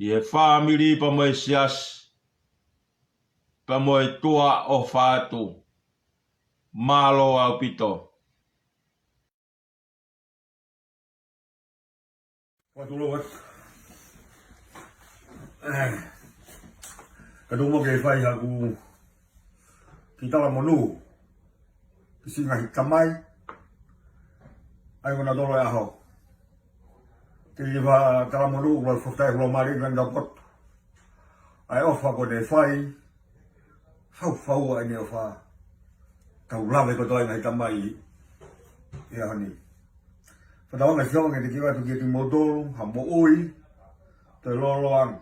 ʻi he fāmili pea mo e siasi, pea mo e tuʻa ʻofa atu. Mālō ʻaupito. Fakatulou atu. Ka tuku muʻa ke fai haʻaku kiʻi talamonū ki siʻi ngaahi tamai ʻa ia ko ena tolo e ʻaho. Te u kiʻi talamonū, ʻoku ou fakafetaʻi ʻoku lava mai ʻi he ngaahi tau poto ʻa e ʻofa ko ʻene fai. Fau, fau ʻa ʻene ʻofa. Tau lave kotoa e ngaahi tamai ʻi he ʻaho ni. Fakatauange siʻi ʻofa ke te kiʻi ʻoatu kiate kimoutolu ha moʻui toe lōloa ange,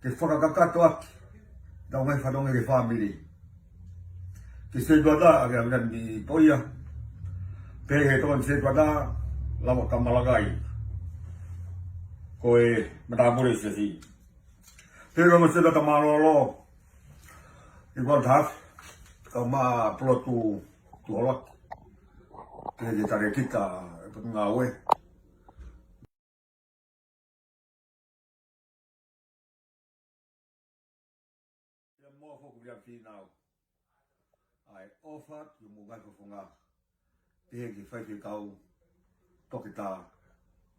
ke fakakakato ʻaki ʻetau ngaahi fatongia ki he fāmili. Ki he setuata ʻa ia ko Viliami Toʻia, pehē ki he tokoni setuata Lavaka Malakai, ko e matāpule siasi. Pehē ki he ongo setuata mālōlō, ʻi Walter Huff, kae ʻumaʻā Pulotu Tuʻuholoaki. Pehē ki he talēkita ʻo e Potungāue. Pea mo e foʻi Viliami Fīnau. ʻA e ʻofa ki hoʻomou ngaahi fofonga. Pehē ki he faifekau, Toketā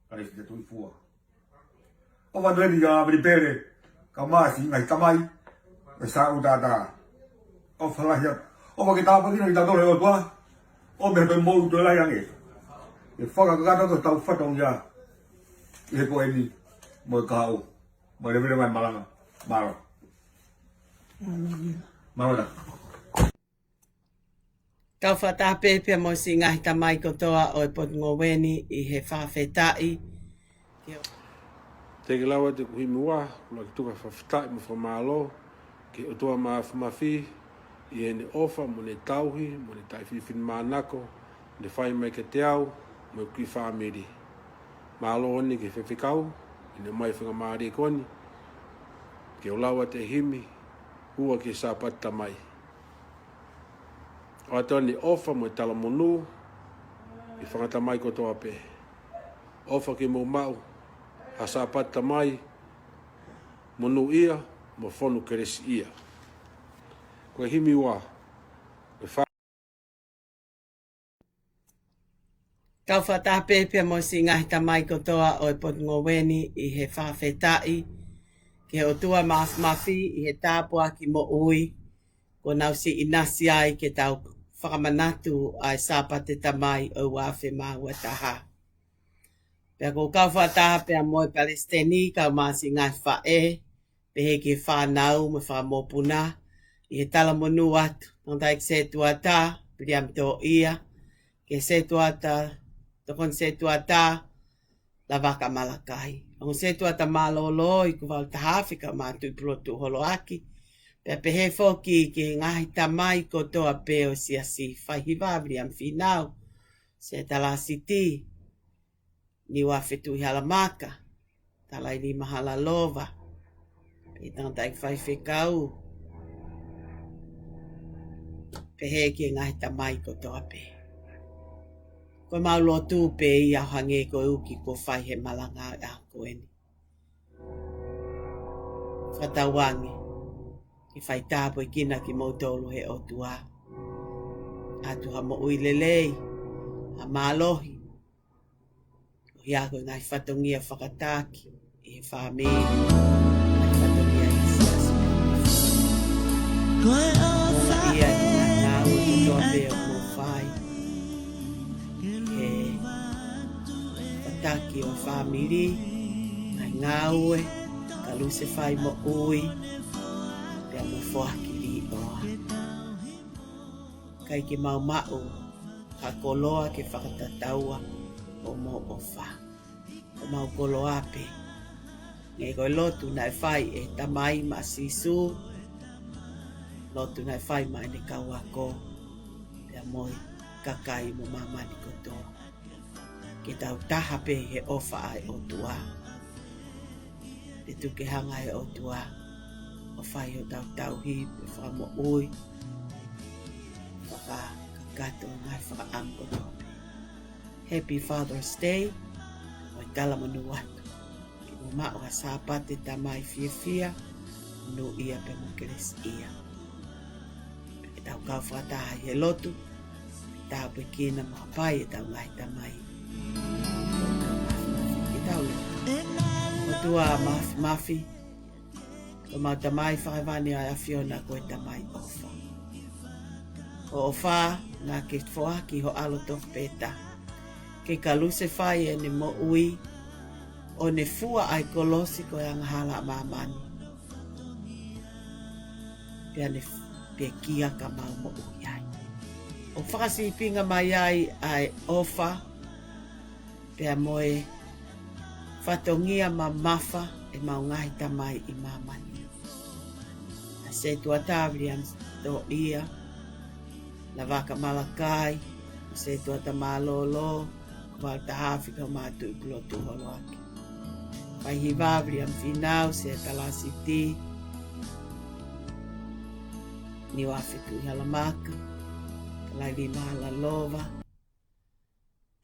Kalesita Tuʻifua. ʻOfa atu heni kia Vili Pele, kae ʻumaʻā siʻi ngaahi tamai, ʻe Sāʻu Tata. ʻOfa lahi atu. ʻOfa ke tāpuekina kitautolu ʻe he ʻOtua, ʻo meʻa toe moʻui toe lahi ange. ʻE fakakakato ʻaki hotau fatongia ʻi he ko eni mo e kahaʻu. Mālō e leveleva e malanga. Mālō. Mālō. Kau fakataha pē pea mo siʻi ngaahi tamai kotoa ʻo e Potungāue ni ʻi he fakafetaʻi. Te ke lau atu ʻeku himi ua, ʻoku ou tuku ʻa e fakafetaʻi mo e fakamālō ki he ʻOtua Māfimafi, ʻi heʻene ʻofa mo ʻene tauhi mo ʻene taʻefilifilimānako, ne fai mai kiate au mo ʻeku kiʻi fāmili. Mālō eni ki he faifekau, ʻi heʻene ʻomai e faingamālie ko eni, ke u lau atu e himi ua ki he Sāpate Tamai. ʻOatu eni e ʻofa mo e talamonū ki he fanga tamai kotoa pē. ʻOfa ke mou maʻu ha Sāpate Tamai monūʻia mo fonu kelesiʻia. Ko e himi ua, ko e fa- Kau fakataha pē pea mo siʻi ngaahi tamai kotoa ʻo e Potungāue ni ʻi he fakafetaʻi ki he ʻOtua Māfimafi ʻi he tāpuaki moʻui kuo nau siʻi ʻinasi ai ke tau fakamanatu ʻa e Sāpate Tamai ʻo e ua afe mā ua taha. Pea ʻoku ou kau fakataha pea mo e Palesiteni, kae ʻumaʻā siʻi ngaahi faʻē, pehē ki he fānau mo e fanga mokopuna, ʻi he talamonū atu, tangataʻeiki setuata Viliami Toʻia, ki he setuata, tokoni setuata Lavaka Malakai. Ongo setuata mālōlō ʻi Kuvalu Tahafe kae ʻumaʻā Tuʻipulotu Tuʻuholoaki. Pea pehē foki ki he ngaahi tamai kotoa pē ʻo e siasi, Faihiva Viliami Fīnau, Setala Siti, Niuafe Tuʻihalamaka, Talailima Halalova, pea tangataʻeiki faifekau, pehē ki he ngaahi tamai kotoa pē. Ko ʻemau lotu pē ia ʻo hangē ko e uki kuo fai he malanga ʻo e ʻaho ko eni. Fakatauange ke fai tāpuekina kimoutolu ʻe he ʻOtua. ʻOatu ha moʻui lelei, ha mālohi, ʻo hoko ko e ngaahi fatongia fakatakimuʻa ʻi he fāmili, ngaahi fatongia ʻi he siasi. Ko e ʻofa ia ʻi he ngāue kotoa pē ʻoku mou fai ʻi he fakatakimuʻa ʻo e fāmili, ngaahi ngāue, kalusefai moʻui, pea mo e foaki līʻoa. ʻIkai ke mau maʻu ha koloa ke fakatataua ʻo homou ʻofa. Ko homau koloa pē. Hangē ko e lotu naʻe fai ʻe he Tamai maʻa Sīsū, lotu naʻe fai maʻa ʻene kau ako, pea mo e kakai mo māmani kotoa. Ke tau taha pē he ʻofa ʻa e ʻOtua. Te tuku ke hanga ʻe he ʻOtua ʻo fai hotau tauhi pea fakamoʻui, fakakakato ngaahi fakaʻamu kotoa pē. Happy Father's Day, mo e talamonū atu ke mou maʻu ha Sāpate Tamai fiefia, monūʻia pea mo kelesiʻia. Pea ke tau kau fakataha ʻi he lotu, tāpuekina mo hapai ʻetau ngaahi tamai. Ke tau ʻOtua Māfimafi, ko homau Tamai fakahēvani ʻa e ʻAfiona ko e Tamai ʻofa. Ko hoʻo ʻofa naʻa ke foaki ho ʻAlo tofu pē taha ke kalusefai ʻene moʻui, ʻo ne fua ʻa e kolosi ko e angahala ʻa māmani. Pea ne pekia ka mau moʻui ai. ʻOku fakasīpinga mai ai ʻa e ʻofa, pea mo e fatongia mamafa ʻemau ngaahi tamai ʻi māmani. ʻA Setuata Viliami Toʻia, Lavaka Malakai, Setuata Mālōlō, Kuala Tahafi ka Mātuʻi Pulotu Holoaki. Faihiva Viliami Finau, Seta Lasiti, Niuafe Tuʻihalamaka, Kalaivi Mahalalova,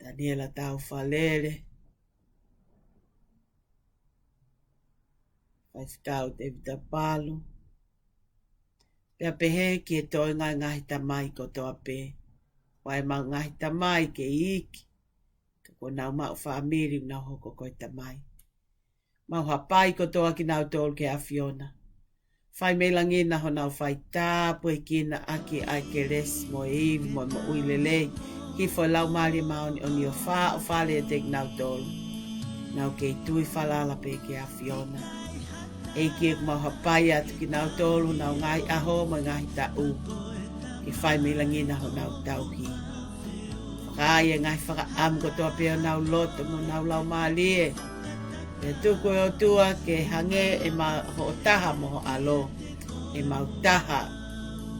Taniela Taufalele, Faifekau Tevita Palu, pea pehē ki he toenga e ngaahi tamai kotoa pē, ʻa ʻemau ngaahi tamai kei iiki, ka kuo nau maʻu fāmili ʻoku nau hoko ko e tamai. Mau hapai kotoa kinautolu ki he ʻAfiona. Fai mei langi na honau faitāpuekina ʻaki ʻa e kelesi mo e ivi mo e moʻui lelei. Hifo e Laumālie Māʻoniʻoni ʻo fāʻofale ʻiate kinautolu. Nau kei tui falala pē ki he ʻAfiona. ʻEiki ʻoku mau hapai atu kinautolu, honau ngaahi ʻaho mo e ngaahi taʻu. Ke fai mei langi na honau tauhi. Fakaai e ngaahi fakaʻamu kotoa pē ʻo honau loto mo honau laumālie. Pea tuku ʻe ʻOtua ke hangē ʻe ma-, hoʻo taha mo ho ʻAlo, ʻemau taha,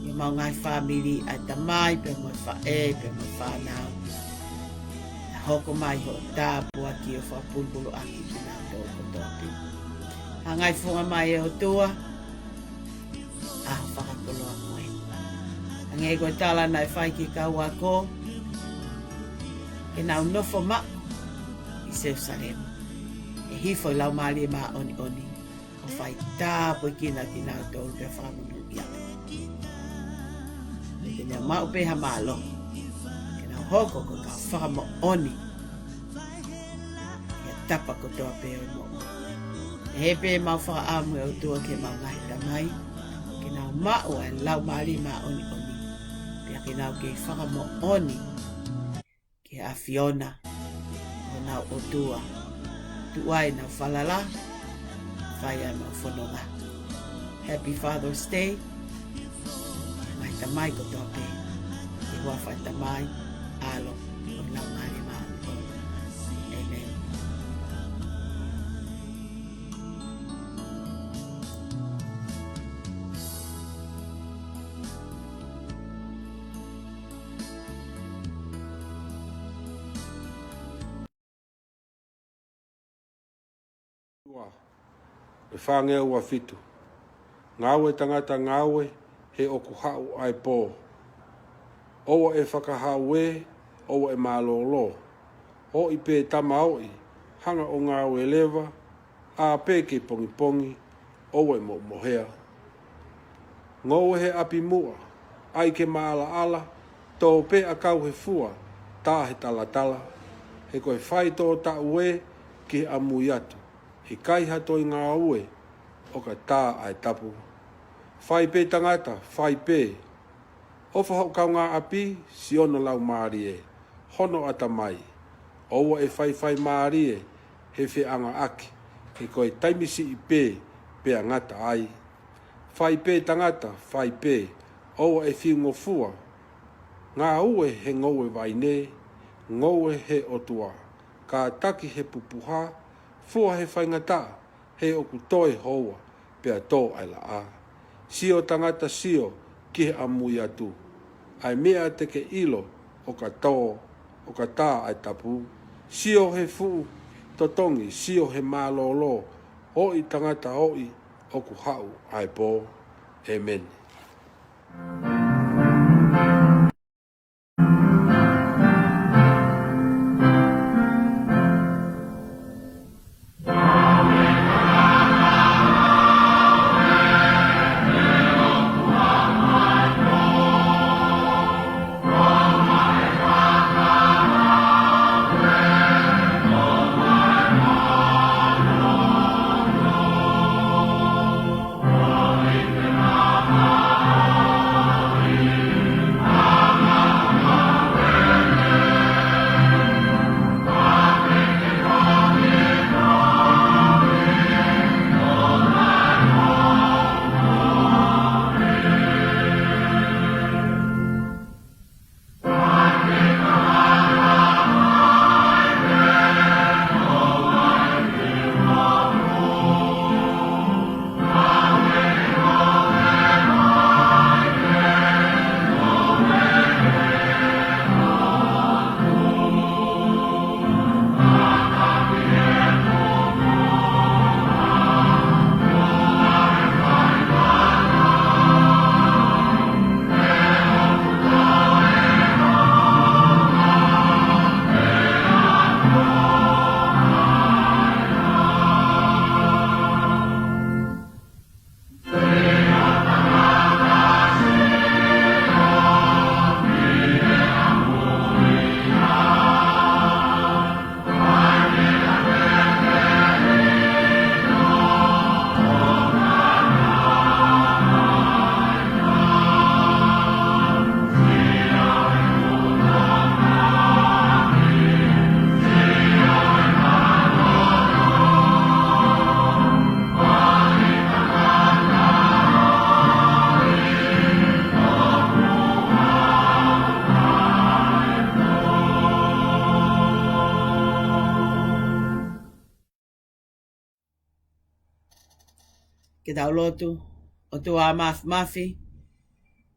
ʻemau ngaahi fāmili, ʻa e tamai, pea mo e faʻē, pea mo e fānau. Pea hoko mai hoʻo tāpuaki ʻo fakapulupuluʻaki kinautolu kotoa pē. Hangai funga mai ʻe ʻOtua ʻa hoʻo fakakoloa ko ē. Hangē ko e tala naʻe fai ki he kau ako, ke nau nofo maʻu ʻi Selusalema. ʻE hifo e Laumālie Māʻoniʻoni ʻo faitāpuekina kinautolu pea fakamonūʻia. Ke nau maʻu pē ha mālohi, ke nau hoko ko e kau fakamoʻoni ʻi he tapa kotoa pē ʻo e moʻui. ʻE pehē ʻemau fakaʻamu ʻe ʻOtua ki heʻemau ngaahi tamai, ke nau maʻu ʻa e Laumālie Māʻoniʻoni, pea ke nau kei fakamoʻoni ki he ʻAfiona, ko honau ʻOtua, tuʻu ai ʻenau falala, fai ai ʻemau fononga. Happy Father's Day. Ngaahi tamai kotoa pē, ʻi he huafa ʻo e Tamai, ʻAlo, mo e Laumālie Māʻoniʻoni. ʻĒmeni. Ua, ʻe fāngeau ua fitu. Ngāue tangata ngāue he ʻoku haʻu ʻa e pō. ʻOua ʻe fakahau ē, ʻoua ʻe mālōlō. Oʻi pē tama oʻi, hanga ʻo ngāue leva, ʻā pē ki he pongipongi, ʻoua ʻe momohea. Ngoue he ʻapi muʻa, ʻai ke maʻalaʻala, tō pē ʻakau he fua, tā he talatala, he ko e faitō taʻu ē ki he ʻamui atu, ʻikai ha toe ngāue, ʻo ka tā ʻa e tapu. Fai pē tangata, fai pē, ʻofa hoʻo kaungāʻapi, siʻono laumālie, hono ʻatamai. ʻOua ʻe faifai mālie he feʻangaʻaki, he ko e taimi siʻi pē pea ngata ai. Fai pē tangata, fai pē, ʻoua ʻe fiu ngofua. Ngāue he ngoue vaine, ngoue he ʻOtua. Kātaki he pupuha, fua he faingataʻa, he ʻoku toe houa, pea tō ʻa e laʻā. Sio tangata sio ki he ʻamui atu. ʻA e meʻa te ke ʻilo ʻo ka tō, ʻo ka tā ʻa e tapu. Sio he fuʻu totongi, sio he mālōlō, oʻi tangata oʻi ʻoku haʻu ʻa e pō. ʻĒmeni. Ke tau lotu. ʻOtua Māfimafi,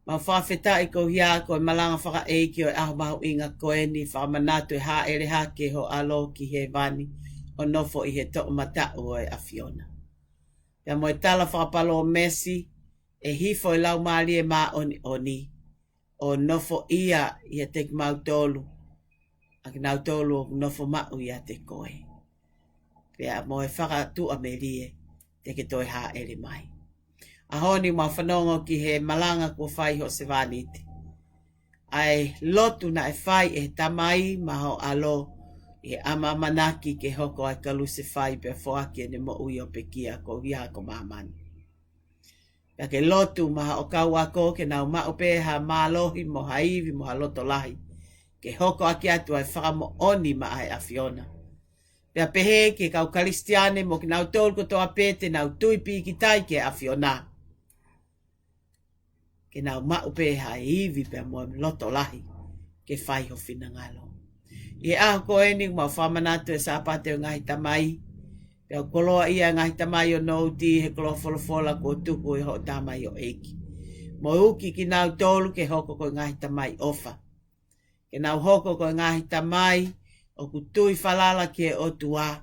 mau fakafetaʻi koeʻuhi ko e malanga fakaʻeiki ʻo e ʻaho mahuʻinga ko eni, fakamanatu e hāʻele hake ho ʻAlo ki hēvani ʻo nofo ʻi he toʻomataʻu ʻo e ʻAfiona. Pea mo e tala fakapalōmesi, ʻe hifo e Laumālie Māʻoniʻoni ʻo nofoʻia ʻiate kimautolu, ʻa kinautolu ʻoku nofo maʻu ʻiate koe. Pea mo e fakatuʻamelie te ke toe hāʻele mai. ʻAho ni mau fanongo ki he malanga kuo fai ho sevāniti, ʻa e lotu naʻe fai ʻe he Tamai maʻa ho ʻAlo ʻi he ʻamaʻamanaki ke hoko ʻa e kalusefai pea foaki ʻene moʻui ʻo pekia koeʻuhi ko māmani. Pea ke lotu maʻa hoʻo kau ako ke nau maʻu pē ha mālohi mo ha ivi mo ha loto lahi ke hoko ʻaki atu ʻa e fakamoʻoni maʻa e ʻAfiona. Pea pehē ki he kau Kalisitiane mo kinautolu kotoa pē te nau tui pīkitai ki he ʻAfiona, ke nau maʻu pē ha ivi pea mo e loto lahi ke fai ho finangalo. ʻI he ʻaho ko eni mau fakamanatu e Sāpate ʻo e Ngaahi Tamai, pea koloaʻia e ngaahi tamai ʻo nouti he koloa folofola kuo tuku ʻe hoʻo tamaioʻeiki, mo uki kinautolu ke hoko ko e ngaahi tamai ʻofa, ke nau hoko ko e ngaahi tamai ʻoku tui falala ki he ʻOtua,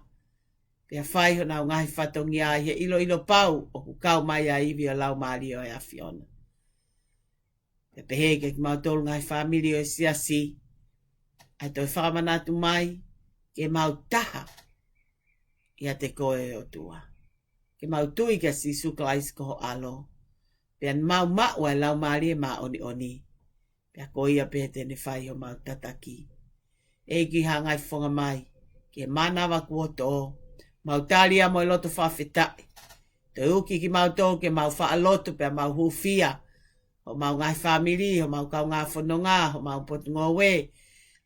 pea fai honau ngaahi fatongia ʻi he ʻiloʻilo pau ʻoku kau mai ʻa e ivi ʻo e Laumālie ʻo e ʻAfiona. Pea pehē ki he kimautolu ngaahi fāmili ʻo e siasi, ʻa e toe fakamanatu mai ke mau taha ʻiate koe ʻOtua, ke mau tui kia Sīsū Kalaisi ko ho ʻAlo, pea mau maʻu ʻa e Laumālie Māʻoniʻoni, pea ko ia pē te ne fai homau tataki. ʻEiki, hangai fofonga mai ki he mānava kuo tō, mau tali ia mo e loto fakafetaʻi. Toe uki kimautolu ke mau faʻa lotu pea mau hūfia homau ngaahi fāmili, homau kaungā fononga, homau potungāue,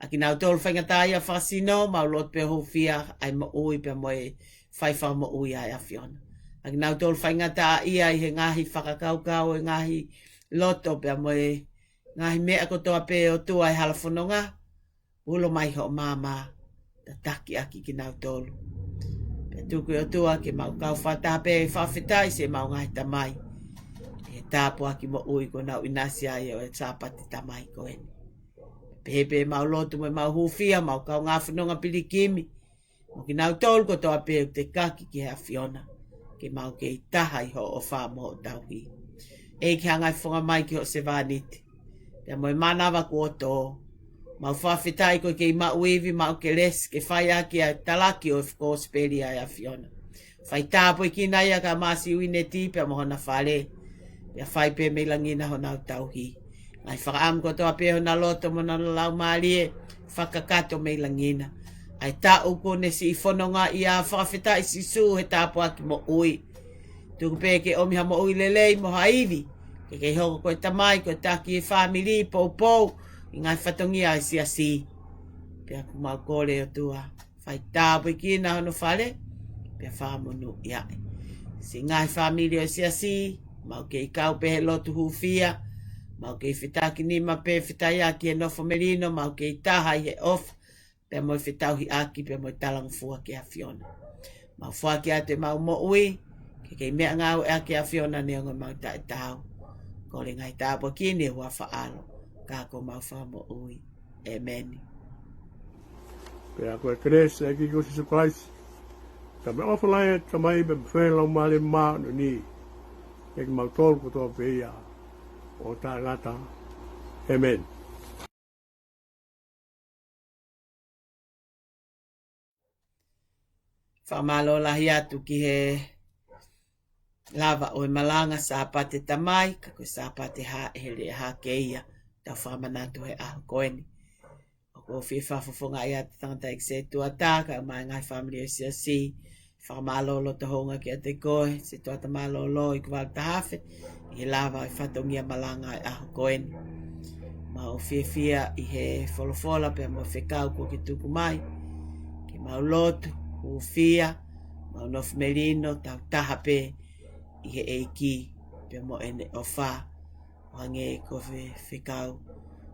ʻa kinautolu faingataʻaʻia fakasino, mau lotu pea hūfia ʻa e moʻui pea mo e fai fakamoʻui ʻa e ʻAfiona. ʻA kinautolu faingataʻaʻia ʻi he ngaahi fakakaukau, e ngaahi loto pea mo e ngaahi meʻa kotoa pē ʻOtua ʻi he hala fononga, ulo mai hoʻo maama, tataki ʻaki kinautolu. Pea tuku ʻOtua ke mau kau fakataha pē ʻi he fakafetaʻi siʻemau ngaahi tamai ʻi he tāpuaki moʻui kuo nau ʻinasi ai ʻo e Sāpate Tamai ko eni. Pehē pē mau lotu mo mau hūfia homau kaungā fononga pilikimi, mo kinautolu kotoa pē ʻoku tekaki ki he ʻAfiona, ke mau kei taha ʻi hoʻo ʻofa mo hoʻo tauhi. ʻEiki, hangai fofonga mai ki hoʻo sevāniti, pea mo e mānava kuo tō, mau fakafetaʻi ko e kei maʻu ivi, maʻu kelesi ke fai ʻaki ʻa e talaki ʻo e kosipeli ʻa e ʻAfiona. Fai tāpuekina ia kia Māsiu ʻIneti pea mo hona fale, pea fai pē mei langi na honau tauhi. Ngaahi fakaʻamu kotoa pē hona loto mo hona laumālie, fakakakato mei langi na. ʻA e taʻu kuo ne siʻi fononga ia, fakafetaʻi Sīsū he tāpuaki moʻui. Tuku pē ke ʻomi ha moʻui lelei mo ha ivi, ke kei hoko ko e tamai, ko e taki e fāmili, poupou ʻi he ngaahi fatongia ʻa e siasi. Pea ʻoku mau kole ʻOtua, fai tāpuekina hono fale, pea fakamonūʻia ʻa e siʻi ngaahi fāmili ʻo e siasi. Mau kei kau pē he lotu hūfia, mau kei fetakinima pē, fetaʻi ʻaki e nofo melino, mau kei taha ʻi he ʻofa, pea mo e fetauhiʻaki, pea mo e talangofua ki he ʻAfiona. Mau foaki atu ʻemau moʻui ke kei meʻangāueʻaki ʻa e ʻAfiona neongo ʻemau taʻetaau. Kole ngaahi tāpuaki ni ʻi he huafa ʻo ho ʻAlo, ka ko homau Fakamoʻui. ʻĒmeni. Pea ko e kelesi ʻa e ʻEiki ko Sīsū Kalaisi, pea mo e ʻofa lahi ʻa e Tamai, pea mo e feohi ʻa e Laumālie Māʻoniʻoni, ʻiate kimautolu kotoa pē ia ʻo taʻengata. ʻĒmeni. Fakamālō lahi atu ki he lava ʻo e malanga Sāpate Tamai, ka ko e Sāpate hāʻele hake ia, tau fakamanatu he ʻaho ko eni. ʻOku ou fie fakafofongaʻi atu e tangataʻeiki setuata, kae ʻumaʻā e ngaahi fāmili ʻo e siasi. Fakamālō loto houngaʻia kiate koe, setuata mālōlō ʻIkuvalu Tahafe, ʻi he lava e fatongia malanga ʻo e ʻaho ko eni. Mau fiefia ʻi he folofola pea mo e fekau kuo ke tuku mai. Ke mau lotu, hūfia, mau nofo melino, tau taha pē ʻi he ʻEiki pea mo ʻene ʻofa. ʻO hangē ko e fe-, fekau,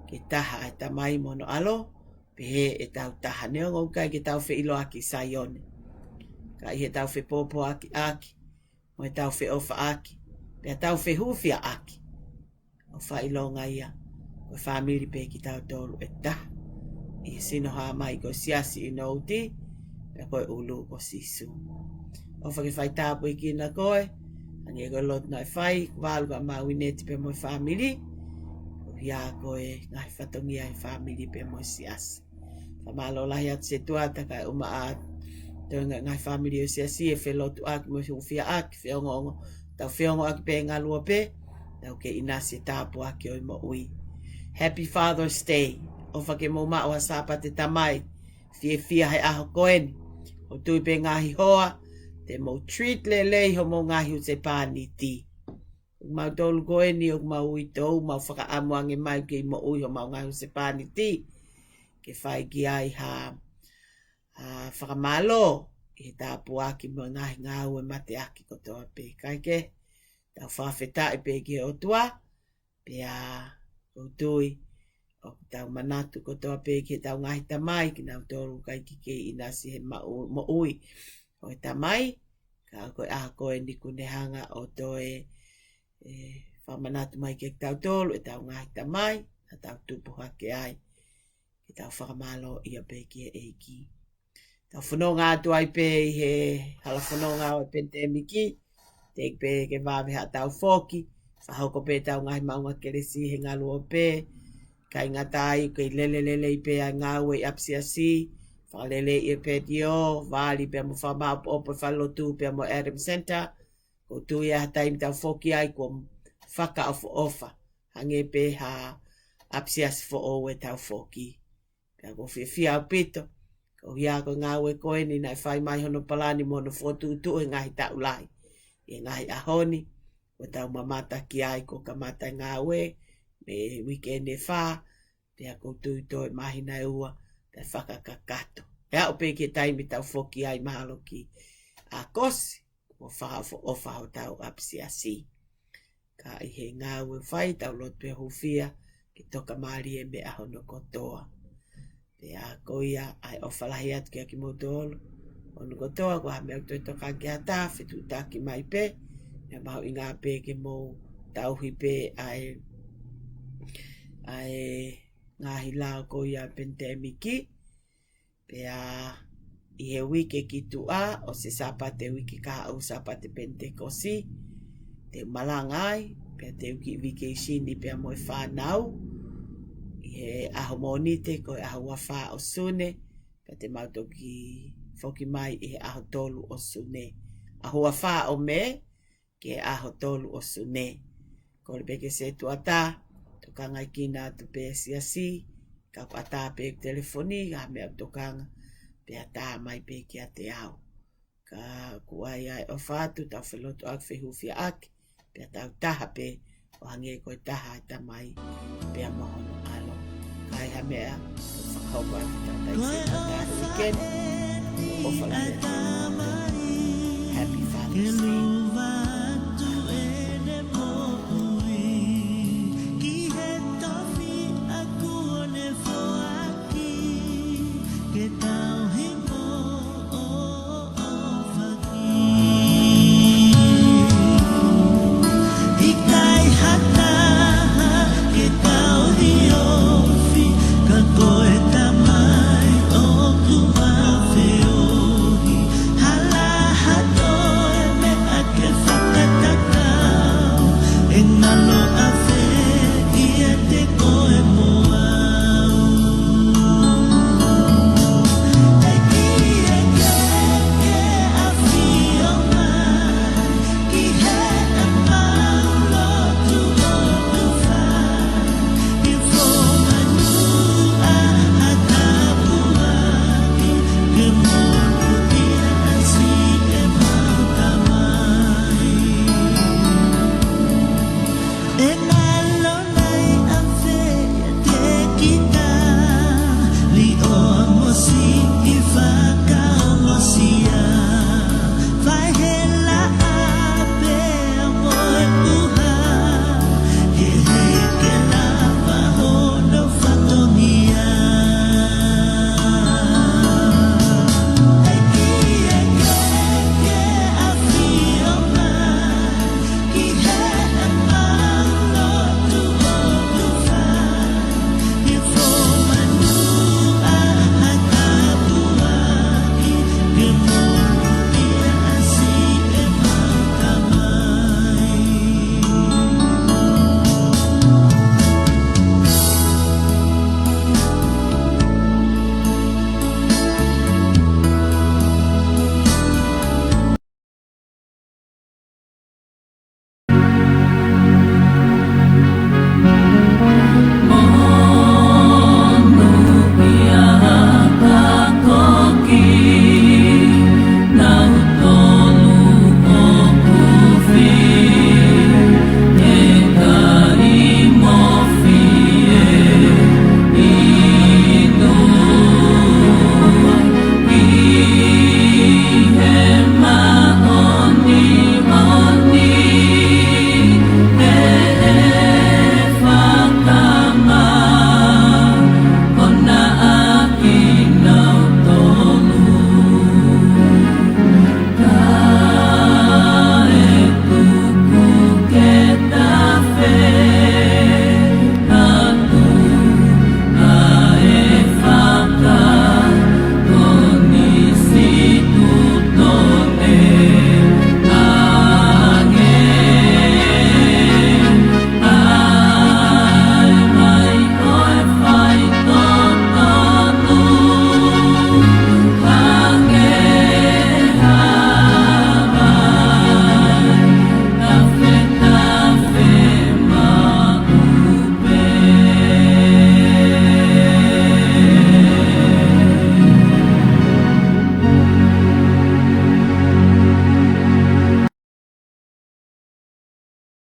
ke taha ʻa e Tamai mo hono ʻAlo, pehē ʻe tau taha, neongo ʻoku ʻikai ke tau feʻiloaki ʻi Saione, ka ʻi heʻetau fepōpōakiʻaki, mo ʻetau feʻofaʻaki, pea tau fehūfiaʻaki. ʻOku fakaʻilonga ia, ko e fāmili pē kitautolu ʻe taha ʻi he sino hā mai ko e Siasi ʻi Nouti, pea ko e ʻulu ko Sīsū. ʻOfa ke fai tāpuekina koe, hangē ko e lotu naʻe fai, kuo valu ka mau ʻi Neti pea mo e fāmili, ʻo ia ko e ngaahi fatongia ʻi he fāmili pea mo e Siasi. Fakamālō lahi atu Setuata kae ʻumaʻā ʻa e toenga ngaahi fāmili ʻo e Siasi ʻe felotuʻaki mo e hūfiaʻaki, feongoongo, tau feongoʻaki pē ngaluope, tau kei ʻinasi e tāpuaki ʻo e moʻui. Happy Father's Day. ʻOfa ke mou maʻu ha Sāpate Tamai fiefia he ʻaho ko eni. ʻOku ou tui pē ngaahi hoa, te mou treat lelei homou ngaahi husepāniti. ʻOku mau tolu ko eni, ʻoku mau uitou, mau fakaʻamu ange mai ke moʻui homau ngaahi husepāniti. Ke fai ki ai ha, ha fakamālō ʻi he tāpuaki mo e ngaahi ngāue mateaki kotoa pē. Kae kehe, tau fakafetaʻi pē ki he ʻOtua, pea ʻoku ou tui ʻoku tau manatu kotoa pē ki heʻetau ngaahi tamai, kinautolu ʻoku ʻikai ke kei ʻinasi he maʻu-, moʻui ʻo e tamai, ka ko e ʻaho ko eni kuo ne hanga ʻo toe, ʻe, fakamanatu mai kiate kitautolu ʻetau ngaahi tamai, naʻa tau tupu hake ai, ke tau fakamālōʻia pē ki he ʻEiki. Tau fononga atu ai pē ʻi he hala fononga ʻo e pandemic, teʻeki pē ke vave haʻatau foki, fakahoko pē ʻetau ngaahi maʻunga kelesi he ngaluope, ʻikai ngata ai, kei lele lelei pē ʻa e ngāue ʻi ʻapisiasi, fakaleleiʻi e patio, vali pea mo fakamaʻopoʻopo e falelotu pea mo e Adam Center, ʻoku ou tui ʻi ha taimi tau foki ai kuo fakaʻofoʻofa, hangē pē ha ʻapisiasi foʻou ʻe tau foki. Pea ʻoku ou fiefia ʻaupito, ko ia ko e ngāue ko eni naʻe fai mai hono palani mo hono fokotuʻutuʻu he ngaahi taʻu lahi. ʻI he ngaahi ʻaho ni, ʻoku tau mamata ki ai kuo kamata e ngāue, mei he uike ʻe fā, pea ʻoku ou tui toe māhina ʻe ua, pea fakakakato. ʻE aʻu pē ki he taimi tau foki ai mahalo ki ʻAokosi, kuo fakaʻofoʻofa hotau ʻapisiasi. Ka ʻi he ngāue ʻoku fai, tau lotu pea hūfia, ke tokamālie e meʻa hono kotoa. Pea ko ia ʻa e ʻofa lahi atu kiate kimoutolu hono kotoa, ko ha meʻa ʻoku toe tokanga ki ha taha, fetuʻutaki mai pē, meʻa mahuʻinga pē ke mou tauhi pē ʻa e, ʻa e ngaahi lao ko ia pandemic. Pea ʻi he uike ki tuʻa, ʻosi e Sāpate uike kahaʻu, Sāpate Penitekosi, te u malanga ai, pea te u kiʻi vacation pea mo e fānau. ʻI he ʻaho Mōnite ko e ʻaho ua fā ʻo Sune, pea te mau toki foki mai ʻi he ʻaho tolu ʻo Sune. ʻAho ua fā ʻo Mē, ki he ʻaho tolu ʻo Sune. Kole pē ke Setuata, tokangaʻi kinautolu pē siasi, ka ʻoku ʻatā pē telefoni, ka meʻa ʻoku tokanga, pea tā mai pē kiate au. Ka ʻoku ʻi ai ʻa e ʻofa atu, tau felotuʻaki, fehūfiaʻaki, pea tau taha pē, ʻo hangē ko e taha ʻa e Tamai, pea mo hono ʻAlo. Ka ʻi ha meʻa, fakahoko atu tau tai se tau taha weekend, ʻofa lahi atu.